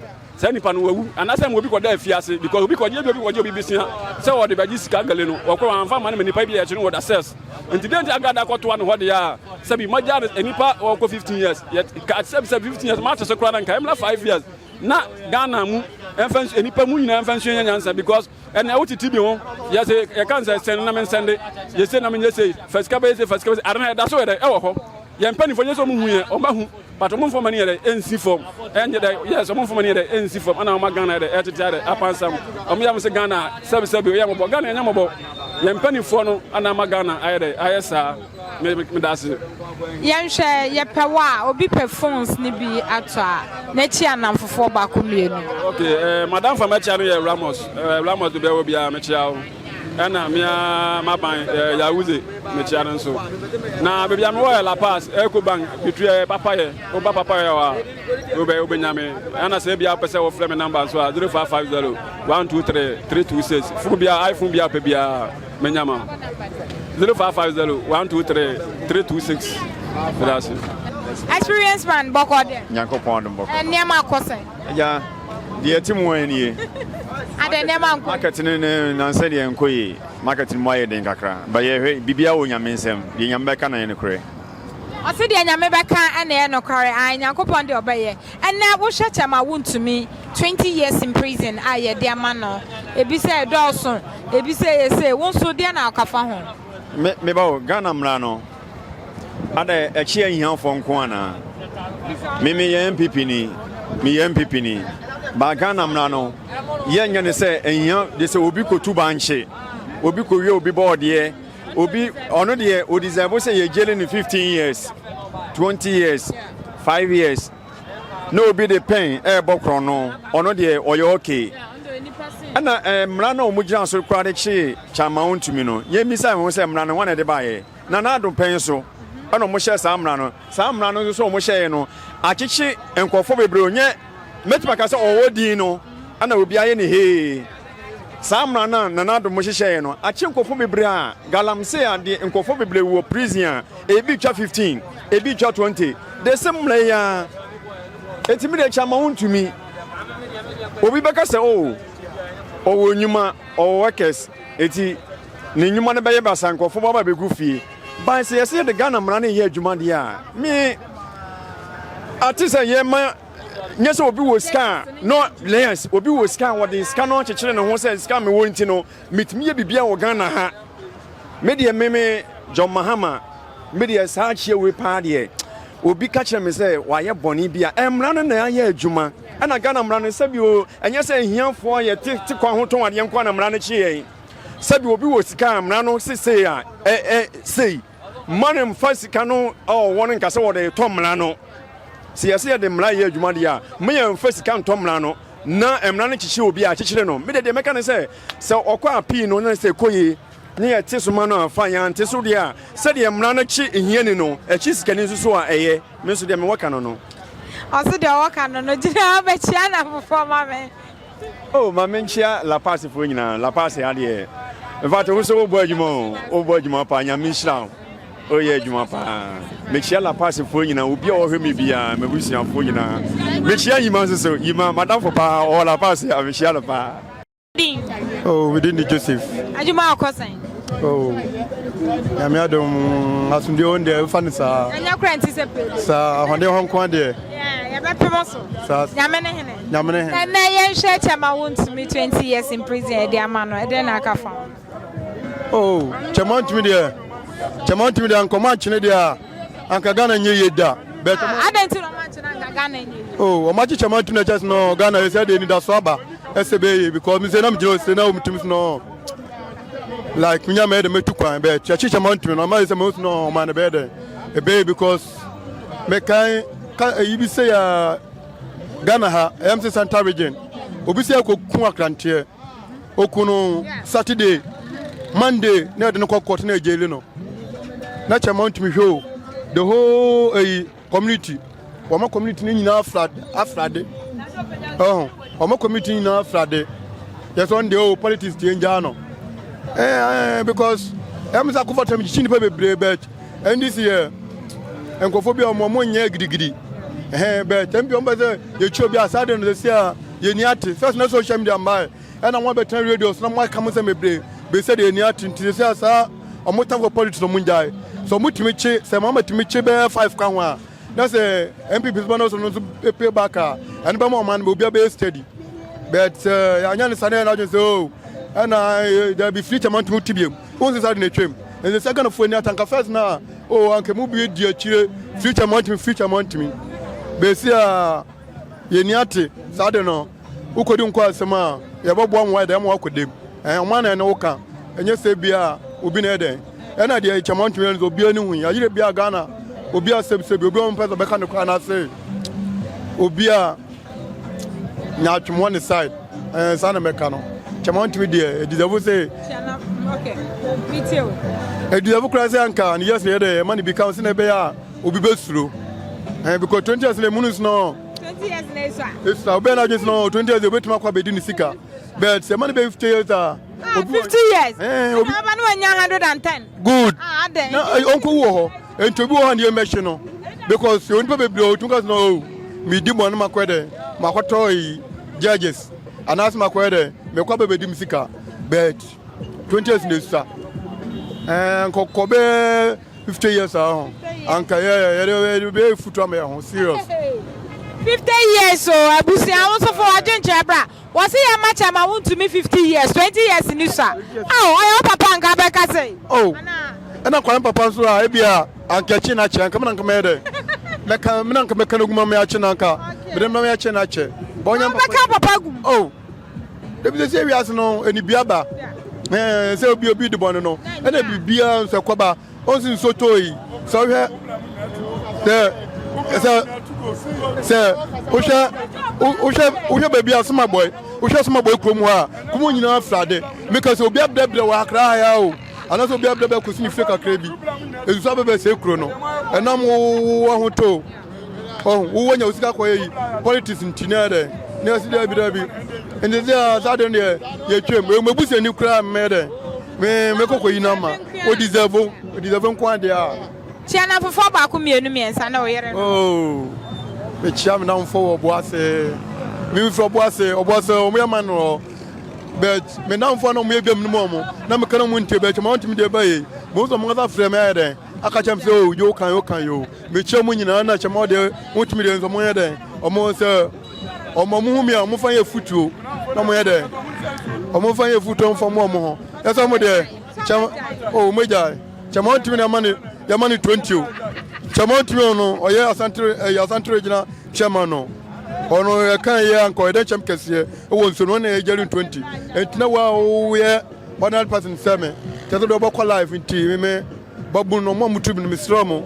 Saa nipa no wawu anaasɛ ma obi kɔda afiase because obi kɔgye ebi obi kɔgye obi besia sɛ ɔde bɛgye sika gale no ɔkɔ wɔamfa amma no ma nipa bi a yɛkye no wɔ da cells nti dɛn nti agrada kɔtoa no hɔ deɛ a sɛbi magya no nipa ɔkɔ 15 years yɛ ka sɛbi sɛ 15 years mate so koraa na nka ɛmla 5 years na Ghana mu ɛmfa nsu nipa mu nyinaa ɛmfa nsu nyɛ nyansa because ɛnna wote TV ho yɛsɛ yɛka nsɛ sɛn na mensɛnde yɛsɛ na menyɛ sei fa sika bɛyɛ sei fa sika bɛyɛ sei ade no ɛda so yɛ dɛ ɛwɔ hɔ yɛn mpanimfoɔ nyɛ sɛ ɔmo hu yɛn ɔmo ahu But ɔmo nfa ɔmo ani yɛ dɛ ɛnsi fam ɛnyɛ dɛ yes ɔmo nfa ɔmo ani yɛ dɛ ɛnsi fam ɛna ɔma Ghana yɛ dɛ ɛtete ayɛ dɛ apansam ɔmo yɛ ɔmo sɛ Ghana sɛbi sɛbi ɔyɛ mɔbɔ Ghana ɛnyɛ mɔbɔ yɛn mpanyinfoɔ no ɛna ama Ghana ayɛ dɛ ayɛ saa me me da ase. Yɛnhwɛ yɛpɛ wo a obi pɛ phones no bi atɔ a n'akyi anamfofoɔ baako mmienu. Okay eh, madam fa mɛkyia no yɛ Ramos eh, Ramos baabi a wɔ biara mekyia wo. Ɛna me ara m'aban ɛɛ Yaoundé mekyia no nso. Na baabi a mewɔ yɛ La Paz, Eco Bank, Bitri ɛyɛ Papayɛ. Woba Papayɛ hɔ a, wobɛ wobɛnya me. Ɛna sɛ ebia wopɛ sɛ wofrɛ me namba nso a, 0550 123 326. Fon biara, iPhone biara wopɛ biara, menya ma wo. 0550 123 326. Meda ase. Experience man bɔkɔ deɛ. Nyankopɔn adom bɔkɔ. Nneɛma akɔ sɛn? Agya, deɛ ɛte mu ara nie. Adɛn nneɛma nkɔ yie? Market no ne nansa deɛ nkɔ yie. Market no mu ayɛ den kakra. But yɛhwɛ, biribiara wɔ Nyame nsam. Deɛ Nyame bɛka na ɛyɛ nokorɛ. Ɔse deɛ Nyame bɛka na ɛyɛ nokware. Ae, Nyankopɔn deɛ ɔbɛyɛ. Ɛnɛ wohwɛ kyɛm a wontumi. 20 years in prison a yɛde ama no. Ebi sɛ ɛdɔɔso, ebi sɛ ɛyɛ sei. Wo nso deɛ na woka fa ho? Me, me ba o, Ghana mmara no, Adɛn, ɛkye ahiafoɔ nko anaa? Me meyɛ NPP ni, meyɛ NPP ni. Ba Ghana mmara no, yɛnyɛ ne sɛ ahia de sɛ obi kɔtu bankye, obi kɔwie obi bɔɔdeɛ, obi ɔno deɛ ɔdeserve sɛ yɛgyele no 15 years, 20 years, 5 years. Na obi de pɛn ɛrebɔ korɔno, ɔno deɛ ɔyɛ okay. Ɛna eh, mmara no a wɔgyina so koraa de kyee Kyama Wontumi no, yɛmmisa yɛn ho sɛ mmara no hwan na ɛde baeɛ? Nana Addo pɛn so ɛna wɔn hyɛɛ saa mmara no. Saa mmara no nso so wɔn hyɛɛ no akyekye nkurɔfoɔ bebree onyɛ mɛtumi aka sɛ ɔwɔ din no ɛna obi ayɛ ne hee. Saa mmara no a Nana Addo mo hyehyɛɛ no akye nkurɔfoɔ bebree a galamsey adeɛ nkurɔfoɔ bebree wɔ prison a ebi twa 15 ebi twa 20 de se mmara yi ara eti mi de kyɛ ama wontumi obi bɛka sɛ o oh, ɔwɔ nnwuma ɔwɔ workers Enti ne nnwuma no bɛyɛ basaa, nkurɔfoɔ bɛba abɛgu fie. But sɛ yɛsɛ yɛde Ghana mmara no yɛ adwuma deɛ a, me ate sɛ yɛma nyɛ sɛ obi wɔ sika a no yes obi wɔ sika a wɔde sika no akyekyere ne ho sɛ sika mewɔ nti no metumi yɛ biribiara wɔ Ghana ha. Me deɛ me me John Mahama Me deɛ saa akyeɛ wei paa deɛ obi ka kyerɛ me sɛ wayɛ bɔne bi a mmara no na ayɛ adwuma ɛna Ghana mmara no sɛbi o ɛnyɛ sɛ ahiafoɔ yɛ te te kwan ho tɔn adeɛ nko na mmara no kye yɛn sɛbi obi wɔ sika a mmara no sesei a ɛ ɛ sei mma no mfa sika no a ɔwɔ no nka sɛ wɔde tɔ mmara no sɛ yɛsɛ yɛde mmara yɛ adwuma deɛ a mma yɛmfa sika ntɔ mmara no na mmara no kyekyere obi a kyekyere no me deɛ deɛ mɛka ne sɛ sɛ ɔkɔ apii no na sɛ ɛkɔ yie Ne yɛte so ma no a, fa, yɛante so deɛ a, sɛdeɛ mmara no kye hiani no, ɛkye sikani nso so a, ɛyɛ. Me nso deɛ mewɔ ka no no. Ɔse deɛ ɔwɔ ka no no, gyina hɔ bɛkyia n'afoforɔ ma me. Oh, ma menkyia La Paz foɔ nyinaa, La Paz ha deɛ, in fact, wo nso wobɔ adwuma o, wobɔ adwuma paa, Nyame nhyira wo, woyɛ adwuma paa. Mekyia La Paz foɔ nyinaa, obi a ɔhwɛ me biara, m'abusuafoɔ nyinaa. Mekyia Yima nso so, Yima, m'adamfo paa, ɔwɔ La Paz a, mekyia no paa. Din. Oh, me din de Joseph. Adwuma akɔ sɛn? Oh, nyame adom asomdwe wɔn deɛ ɛfa no saa. Ɛnyɛ kora nti sɛ pere. Saa ahoɔden hɔ nko adeɛ. Yɛbɛpem so. Saa. Nyame ne hene. Nyame ne hene. Ɛnɛ yɛnhwɛ kyɛma wontumi 20 years in prison ɛde ama no ɛdɛn na aka fa ho? Oh, kyɛma ntumi deɛ kyɛma ntumi deɛ nkɔmɔ akyene deɛ a anka Ghana nyɛ yie da. But ah, adɛn nti na ɔmo akyene anka Ghana nyɛ yie? Oh, ɔmo akye kyɛma ntumi na kyɛ sɛ no Ghana yɛ sɛ deɛ anidaso aba ɛsɛ bɛyɛ yie because mi sɛ na mi gyina ose na ɔmo tumi so no like mi nya mɛyɛ dɛ mɛtu kwan bɛɛ kyɛ kye kyɛma ntumi no ɔmo ayɛ sɛ mɛ no ɔmo ano bɛyɛ dɛ ɛbɛyɛ because mɛkan ka eyi bi sɛ ya Ghana ha ɛyɛ mi sɛ Central region obi sɛ ɛkɔ kun akranteɛ. Oku no Saturday, Monday na yɛde no kɔ court na yɛgyeli no. Na kyɛ ma ntumi hwɛ o. The whole eyi community, wɔn community no nyinaa afrade afrade. Ɛho, wɔn community nyinaa afrade. Yɛ sɛ ɔno deɛ o politics tie ngyaa no. Ɛɛ because ɛmu sɛ akɔfɔ tɛm kyikyi nipa bebree but NDC yɛ nkurɔfoɔ bi a wɔn nyɛ gidigidi. Ɛhɛn but MP wɔn bɛ sɛ yɛkyi obi a saa de no sɛ si a. Yɛn ani ate. First na social media mmae ɛna mo abɛtena radio so na mo aka mo nsɛm bebree. Bɛsɛ deɛ yɛn ani ate nti sɛ saa ɔmo tamfo politics ɔmo ngyae. Sɛ ɔmo tumi kye sɛ Mahama tumi kye bɛyɛ 5 ka ho a na sɛ NPP so na ɔsɛ no nso pay back a ɛno bɛma ɔman no obiara bɛyɛ steady. But sɛ yɛanyɛ no saa na yɛn adwene sɛ oh ɛna dabi firi kyɛma ntumi ti biom. Wohu sɛ saa de na ɛtwam. Ɛsɛ sɛ Ghanafoɔ ani ata nka first na oh anka mu bi di akyire firi kyɛma ntumi firi kyɛma ntumi. Bɛsi a yɛni ate saa de no wokɔdi nkɔ asɛm a yɛbɛboa mo ayɛ dɛn ma wakɔ dɛm. Ɛn ɔman na ɛne wo ka ɛnyɛ sɛ bia obi na ɛyɛ dɛn. Ɛna deɛ kyɛma ntumi yɛ no sɛ obiara ni hu yɛayere bia Ghana obi asɛbsɛbi obi a ɔmpɛ sɛ ɔbɛka no koraa n'ase obi a nyaatwom wɔ ne side ɛɛ saa na mɛka no kyɛma ntumi deɛ ɛdizɛfo sɛ ɛdizɛfo koraa sɛ anka ne yɛsɛ yɛ dɛ ɛma ne bi ka sɛ na ɛbɛyɛ a obi bɛsuro ɛɛ because 20 years na emu no no 20 years na esua esua obi na adwene no 20 years obetumi akɔ abɛdi ne sika but sɛ ɛma ne bɛ 50 years a ah, 50 years ɛɛ obi ɔba no wanya 110 good ah adɛn na ɔnkɔ wu wɔ hɔ nti obi wɔ hɔ a ne yɛ mɛhye no because onipa bebree otum ka sɛ no oh medi bɔne makɔyɛ dɛ makɔtɔ yi judges anaasɛ makɔyɛ dɛ mekɔ abɛbɛdi me sika but 20 years na esua ɛɛ nkɔkɔ bɛɛ 50 years a ho anka yɛ yɛde bɛyɛ futu ama yɛ ho serious. 50 years o abusua wo nso fo wadwenkyerɛ bra. Wɔse yɛ ma kyɛ ma wo ntumi 50 years 20 years ni sua ao ɔyɛ wo papa anka bɛka sɛn Oh anaa. ɛna kwame papa nso a ebia anka akyi na akyɛ anka mena nka mɛyɛ dɛ mɛka mena nka mɛka no guma mɛ akyi na anka mede mɛ akyi na akyɛ bɔ ɔnyɛ papa bɛka papa gum oh ebi sɛ sɛ wiase no enibia ba ɛɛ sɛ obi obi de bɔne no ɛna biribiara nso ɛkɔba Ɔnsi nsuo tɔ yi sɛ wohwɛ sɛ sɛ sɛ wohwɛ wohwɛ wohwɛ baabi a somabɔe wohwɛ somabɔe kurom hɔ a kurom nyinaa frade meka sɛ obi abrɛbrɛ wɔ akra ha ya o anaasɛ obi abrɛbrɛ kɔsi ne fie kakra bi nsuo abɛbɛ sɛ kuro no ɛnam wo ahotɔ o Ɔho, wo wanya wo sika kɔyɛ yi, politics nti na ɛdɛ, na ɛsi dɛ bi dɛ bi. Nti sɛ saa de deɛ yɛtwam, ɛmu ebusuani koraa mmɛ dɛ, me me kɔkɔ yi na ma, o deserve, o deserve nko adeɛ a. Kyia namfofoɔ baako mmienu mmiɛnsa ne wo yere no. Oh, mekyia me namfo wɔ Ɔboase. Me mfiri Ɔboase, Ɔboase wɔn yɛ man wɔ. But me namfo na wɔn yɛ biam no mu wɔn, na meka na wɔn ntie bɛkyɛ ma wɔn ntumi deɛ ɛbɛyɛ. Mo nso wɔn kasa frɛ me ayɛ dɛn, aka kyɛm sɛ oh yo kan yo kan yo. Mekyia mo nyinaa na kyɛ mo deɛ motumi deɛ nso monyɛ dɛn ɔmo sɛ ɔmo ɔmo hu mi a ɔmo fa yɛ futuo na ɔmo yɛ dɛn ɔmo fa yɛ futuo nfa mo ɔmo ho ɛsɛ ɔmo deɛ kyɛ o ɔmo gya kyɛ mo ntumi na ɛma ne yɛma ne 20 o kyɛ mo ntumi ɔno ɔyɛ asante ɛyɛ asante regional chairman no ɔno ɛka yɛ anka ɔyɛ dɛ kyɛm kɛseɛ ɛwɔ nsuo no ɔno yɛ gyɛre 20 nti na wa ɔyɛ ordinary person sɛ me kyɛ sɛ deɛ ɔbɛkɔ life nti me Babunu no, mo a motu bi no, mesrɛ mo,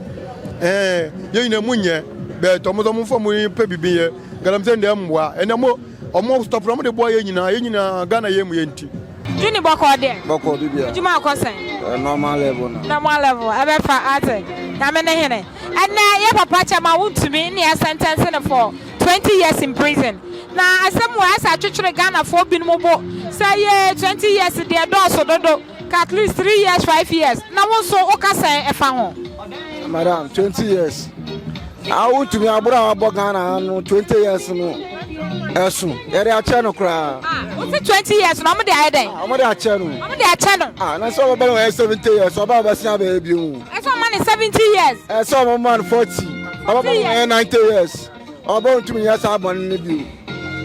ɛɛ, yɛn nyinaa mu nyɛ, bɛɛtɔ mo sɛ mo nfa mo pɛ bibi yɛ, galamsey deɛ mmoa, ɛnɛ mo, ɔmo stop na ɔmo de boa yɛn nyinaa, yɛn nyinaa Ghana yɛn mu yɛn nti. Juni bɔkɔɔ deɛ. Bɔkɔɔ bibia. Adwuma akɔ sɛn? Normal level na. Normal level ɛbɛfa ate. Nyame ne hene. Ɛnɛ yɛ papa kyɛ ma wontumi ne yɛ sentence no for 20 years in prison. Na asɛm wei asɛ atwetwere Ghanafoɔ binom bo sɛ yee 20 years deɛ dɔɔso dodo. Ka at least 3 years 5 years na wo nso wo ka sɛn ɛfa ho. Madam 20 years a wontumi aboro a wabɔ Ghana ha no 20 years no ɛso yɛde akyɛ no koraa. Ah, wosi 20 years na ɔmo de ayɛ dɛn? Ɔmo de akyɛ no. Ɔmo de akyɛ no. Ah, na sɛ ɔmo bɛ no wɔyɛ 70 years ɔba ɔbɛsen abɛyɛ bi mu. Ɛsɛ ɔmo ne 70 years. Ɛsɛ ɔmo ma no 40 ɔmo bɛ no wɔyɛ 90 years. Ɔbɔ ntumi nyɛ saa bɔne no bio.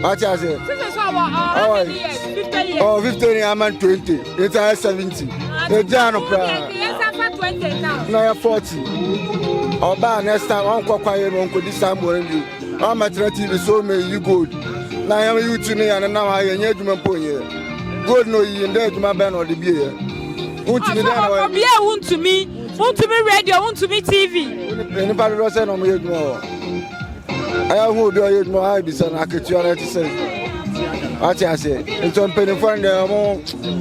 Wate ase? Sisi sɛ ɔwɔ ɔ 100 years, 50 years. Ɔwɔ 50 ni ama 20, nti ayɛ 70. Egya no koraa. Na yɛ 40. Ɔbaa next time ɔnkɔ kwaeɛ no ɔnkɔdi saa mmɔre bio. Ɔmmɛtena TV so ɔmmɛyi gold. Na yɛn youth no yɛn nenam ha yɛnyɛ adwuma mpo nyɛ. Gold na oyiyi ndɛ adwuma bɛn na ɔde bieɛ. Wontumi dɛn na ɔyɛ. Obi a wontumi, wontumi radio, wontumi TV. Nnipa dodoɔ sɛ na wɔyɛ adwuma wɔ. Ɛyɛ ho obi a ɔyɛ adwuma a bisa no akatua no ɛte sɛ wate aseɛ nti mpanimfoɔ no deɛ ɔmo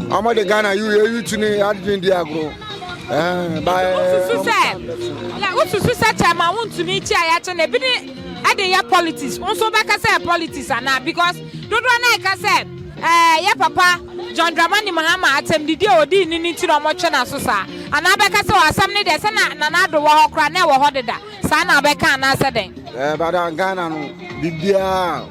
ɔmo de Ghana yi yɛ tu ne adwene di agorɔ wosusu sɛ wosusu sɛ kyɛma wontumi kyi a yɛakye no ebi ne ɛde yɛ politics wo nso wobɛka sɛ yɛ politics anaa because dodoɔ no ɛka sɛ ɛɛ yɛ papa John Dramani Mahama atɛmdidi a ɔdii ne ne ti na ɔmɔtwe n'aso saa anaa bɛka sɛ asɛm no deɛ sɛ na Nana Addo wɔ hɔ koraa na ɛwɔ hɔ deda Saa na wobɛka anaasɛ dɛn? Ɛɛ bada Ghana no biribiara.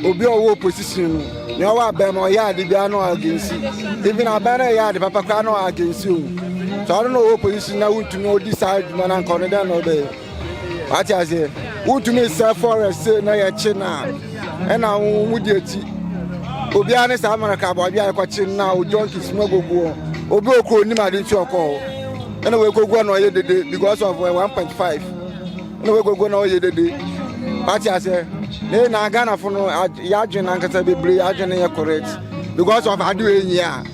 Obi a ɔwɔ opposition no, nea ɔwɔ abɛn no ɔyɛ ade biara na ɔyɛ against. Even abɛn no ɛyɛ ade papa koraa na ɔyɛ against o. Sɛ ɔno na ɔwɔ opposition na wontumi ɔdi saa adwuma no anka ɔno dɛn na ɔbɛyɛ? Wate aseɛ? Wontumi sɛ forest sei na yɛkye no a ɛna wo wo di akyi. Obiara ne saa America aboadwe a yɛkɔkye no na o junkies mu agogo hɔ. Obi okuro onim ade nti ɔkɔ hɔ. Ɛna wɔakogu hɔ na ɔyɛ dede because of 1.5. Na wɔakogu na ɔyɛ dede. Wate aseɛ? Na yɛ na Ghanafo no yɛadwene ankasa bebree adwene yɛ correct because of ade wei nyɛ a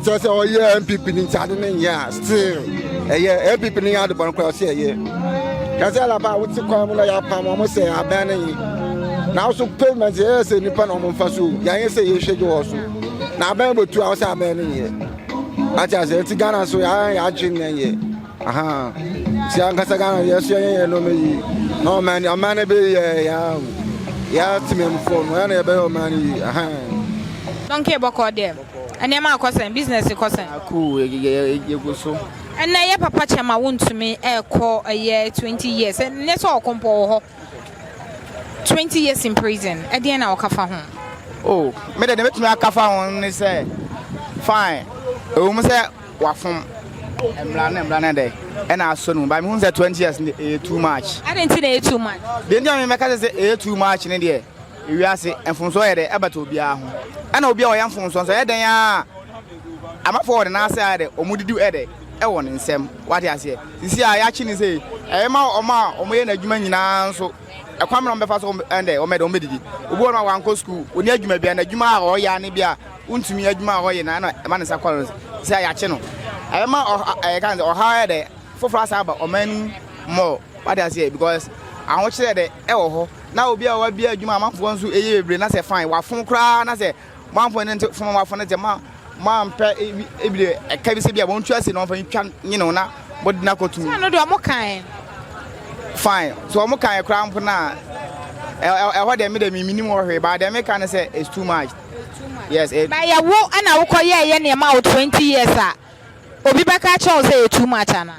sɛ sɛ ɔyɛ NPP no nti ade no nyɛ a still ɛyɛ NPP no yɛ ade bɔne koraa ɔsɛ ɛyɛ kɛsɛ alaba a wote kwan mu na yɛapam ɔmo sɛ abɛn no yi na wo so pavement yɛyɛ sɛ nnipa na ɔmo mfa so yɛanyɛ sɛ yɛhwɛ gye wɔ so na abɛn bɛtu a wo sɛ abɛn no nyɛ ate aseɛ nti Ghana so yɛayɛ yɛadwene na nyɛ Ahaa nti ankasa Ghana deɛ ɛso yɛnyɛ yɛn nneɛma yie na ɔman ɔman no bɛyɛ yɛ yɛ yɛ temamfoɔ no ɛna yɛbɛyɛ ɔman no yie ahaa. Donkey bɔkɔɔ deɛ nneɛma akɔ sɛn business kɔ sɛn. Cool yɛgu so. Ɛnɛ yɛ papa kyɛm a wontumi ɛkɔ ɛyɛ 20 years ɛnyɛ sɛ ɔko mpo ɔwɔ hɔ 20 years in prison ɛdeɛn na ɔka fa ho. Oh me deɛ deɛ mɛtumi aka fa ho ne sɛ fine ɛwɔ mu sɛ wafom mmara no mmara no dɛ ɛna asɔ no mu but mehu sɛ 20 years no ɛyɛ too much. Adɛn nti na ɛyɛ too much? Deɛ nti a mɛka sɛ sɛ ɛyɛ too much ne deɛ ewiase mfomsoɔ yɛ dɛ ɛbata obiara ho ɛna obi a ɔyɛ mfomsoɔ nso ɛyɛ dɛn a amafoɔ wɔ ne nan ase ayɛ dɛ wɔn didi ɛdɛ ɛwɔ ne nsam wate aseɛ sisi a yɛakye ne sɛ ɛyɛ ma wɔn a wɔyɛ n'adwuma nyinaa nso ɛkwan mmerɛ wɔn bɛfa so ɛndɛ wɔn ɛdɛ wɔn bɛdidi obi wɔ no a wankɔ sukuu wɔn adwuma bia n'adwuma a ɔyɛ ane bi a Wontumi adwuma a ɔyɛ na ɛna ɛma ne nsa kɔ no sɛ yɛakye no. Ɛbɛma ɔha ɛyɛ kan sɛ ɔhaw ayɛ dɛ foforɔ asan aba ɔman no mu more. Wate aseɛ because ahokyerɛ dɛ ɛwɔ hɔ na obi a wabie adwuma amanfoɔ nso ɛyɛ bebree na sɛ fine wafon koraa na sɛ moamfo ne nte fom wafon ne sɛ ma moampɛ ebi ebi de ɛka bi sɛ bi a wɔn tua se na wɔmfa ntwa nye no na mode no akɔtum. Sɛ ɛno deɛ ɔmo kae. Fine so ɔmo kae koraa mpo na ɛhɔ deɛ me deɛ me menim hɔ hwee but deɛ meka ne sɛ it's too much. Yes, it. But yɛ wo na wo kɔ yɛɛ yɛ nneɛma wo 20 years a, obi bɛka akyerɛ wo sɛ ɛyɛ too much anaa?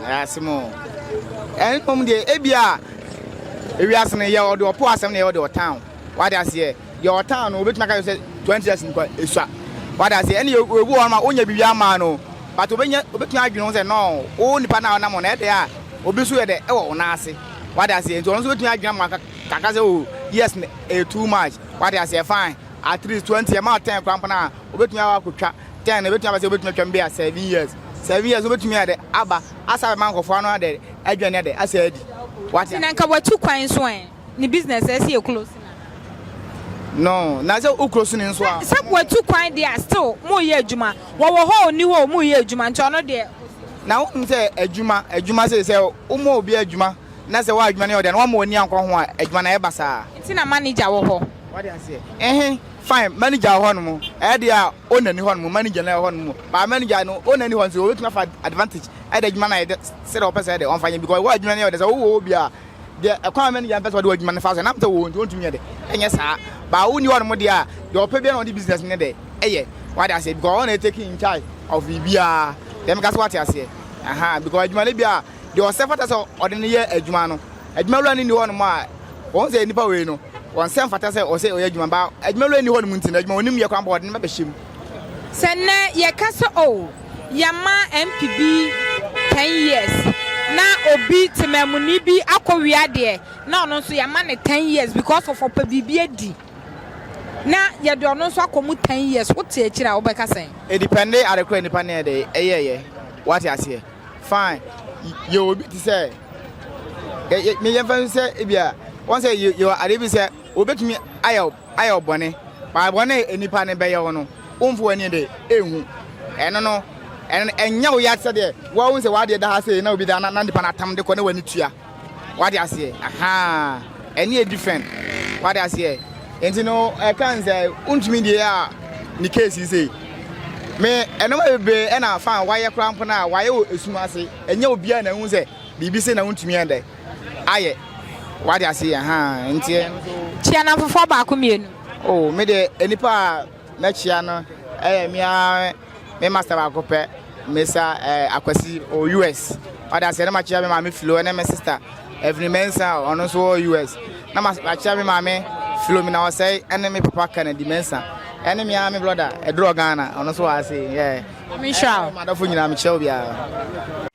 Ɛyɛ asɛm o. Ɛno mmom deɛ ebi a ewiase no yɛ ɔde ɔpo asɛm na yɛ ɔde ɔtan. Wade aseɛ deɛ ɔtan no obetumi aka sɛ 20 years nkwa esua. Wade aseɛ ɛne ebu wɔn ma onya biribi ama no but obenya obetumi adwene ho sɛ no wo nipa na ɔnam no ɛde a obi nso yɛ dɛ ɛwɔ wɔn ase. Wade aseɛ nti ɔno nso betumi adwene ama kaka sɛ oh yes ɛyɛ too much. Wate aseɛ fine at least 20 ɛma 10 koraa mpo no a wobɛtumi akɔ akɔtwa 10 no ɛbɛtumi aba sɛ wobɛtumi atwa mu bɛyɛ 7 years 7 years wobɛtumi ayɛ dɛ aba asa abɛma nkurɔfoɔ ano adɛ adwane adɛ asa adi wate Nti na nka watu kwan nso ɛ? Ne business ɛsɛ yɛ close no anaa? No na sɛ wo close no nso a. Sɛ watu kwan deɛ a still mo yɛ adwuma wɔwɔ hɔ o ɔnni hɔ o mo yɛ adwuma nti ɔno deɛ. Na wonim sɛ adwuma adwuma sei sɛ woma obi adwuma Na sɛ w'adwuma no yɛ wo dɛ na wamma w'ani ankɔ ho a, adwuma no ayɛ basaa. Nti na manager wɔ hɔ. Wate aseɛ? Ehe, fine, manager wɔ hɔnom, ɛyɛ deɛ a owner nni hɔnom, manager na ɛwɔ hɔnom, but manager no, owner nni hɔ nso, obetumi afa advantage ɛde adwuma no ayɛ dɛ sɛdeɛ ɔpɛ sɛ ɛde ɔmfa nyɛ because w'adwuma no yɛ wo dɛ, sɛ wowɔ hɔ bi a, deɛ ɛkwan a manager no pɛ sɛ ɔde w'adwuma no fa so, ɛnam sɛ wowɔ hɔ nti ɔntumi nyɛ dɛ, ɛnyɛ saa, but wonni hɔnom deɛ a, deɛ ɔpɛ biara na ɔde business no dɛ ɛyɛ, wate aseɛ, because ɔno na ɛtake in charge of biribiara, deɛ meka sɛ wate aseɛ, aha, because adwuma no bi a. Deɛ ɔsɛ fata sɛ ɔde no yɛ adwuma no, adwumawura no nni hɔnom a, wɔn sɛ nipa wei no, wɔn sɛ mfata sɛ ɔsɛ ɔyɛ adwuma ba adwumawura nni hɔnom nti no, adwuma onim yɛ kwan bɔ ɔde no bɛbɛhyɛ mu. Sɛ nnɛ yɛka sɛ oh yɛama MP bi ten years na obi temamuni bi akɔ wia deɛ na ɔno nso yɛama no ten years because of ɔpɛ biribi adi na yɛde ɔno nso akɔ mu ten years wote akyire a wobɛka sɛn? Edepɛnde ade korɔ a nipa no yɛ dɛ ɛyɛɛyɛ, wate aseɛ? Fine, yɛwɔ obi te sɛ me yɛmfa no sɛ ebi a wɔn sɛ yɛwɔ adeɛ bi sɛ obetumi ayɛ ayɛ ɔbɔne baa bɔne nipa no bɛyɛ wo no womfo w'ani de ehu ɛno no ɛno no ɛnyɛ wo ya sɛ deɛ wɔn sɛ w'adeɛ da ha sɛ na obi da na nipa no atam de kɔ na w'ani tua. Wate aseɛ? Ahaa. Ɛne yɛ different. Wate aseɛ? Nti no, ɛka n sɛ, wontumi deɛ a ne case yi sei. Me, ɛnoma bebree ɛna fa wayɛ koraa mpo no a, wayɛ wɔ esum ase. Ɛnyɛ obiara na ehu sɛ biribi sei na wontumi yɛ dɛ ayɛ. Wate aseɛ? Ahaa. Nti ɛno so. Kyia namfofoɔ baako mmienu. Oh, me deɛ, nnipa a mɛkyia no ɛyɛ me ara. Me master baako pɛ, Mesa eh, Akwasi, ɔwɔ US. Ɔde aseɛ na makyia me maame Flo ne me sister Evelyn Mensah, ɔno nso wɔ US. Na makyia me maame Philomena Ɔsɛe ɛne me papa Kennedy Mensah ɛne me ara me brother Ɛdurɔ Ghana ɔno nso wɔ ase yeah. Nyame nhyira wo. M'adɔfo nyinaa mekyia obiara.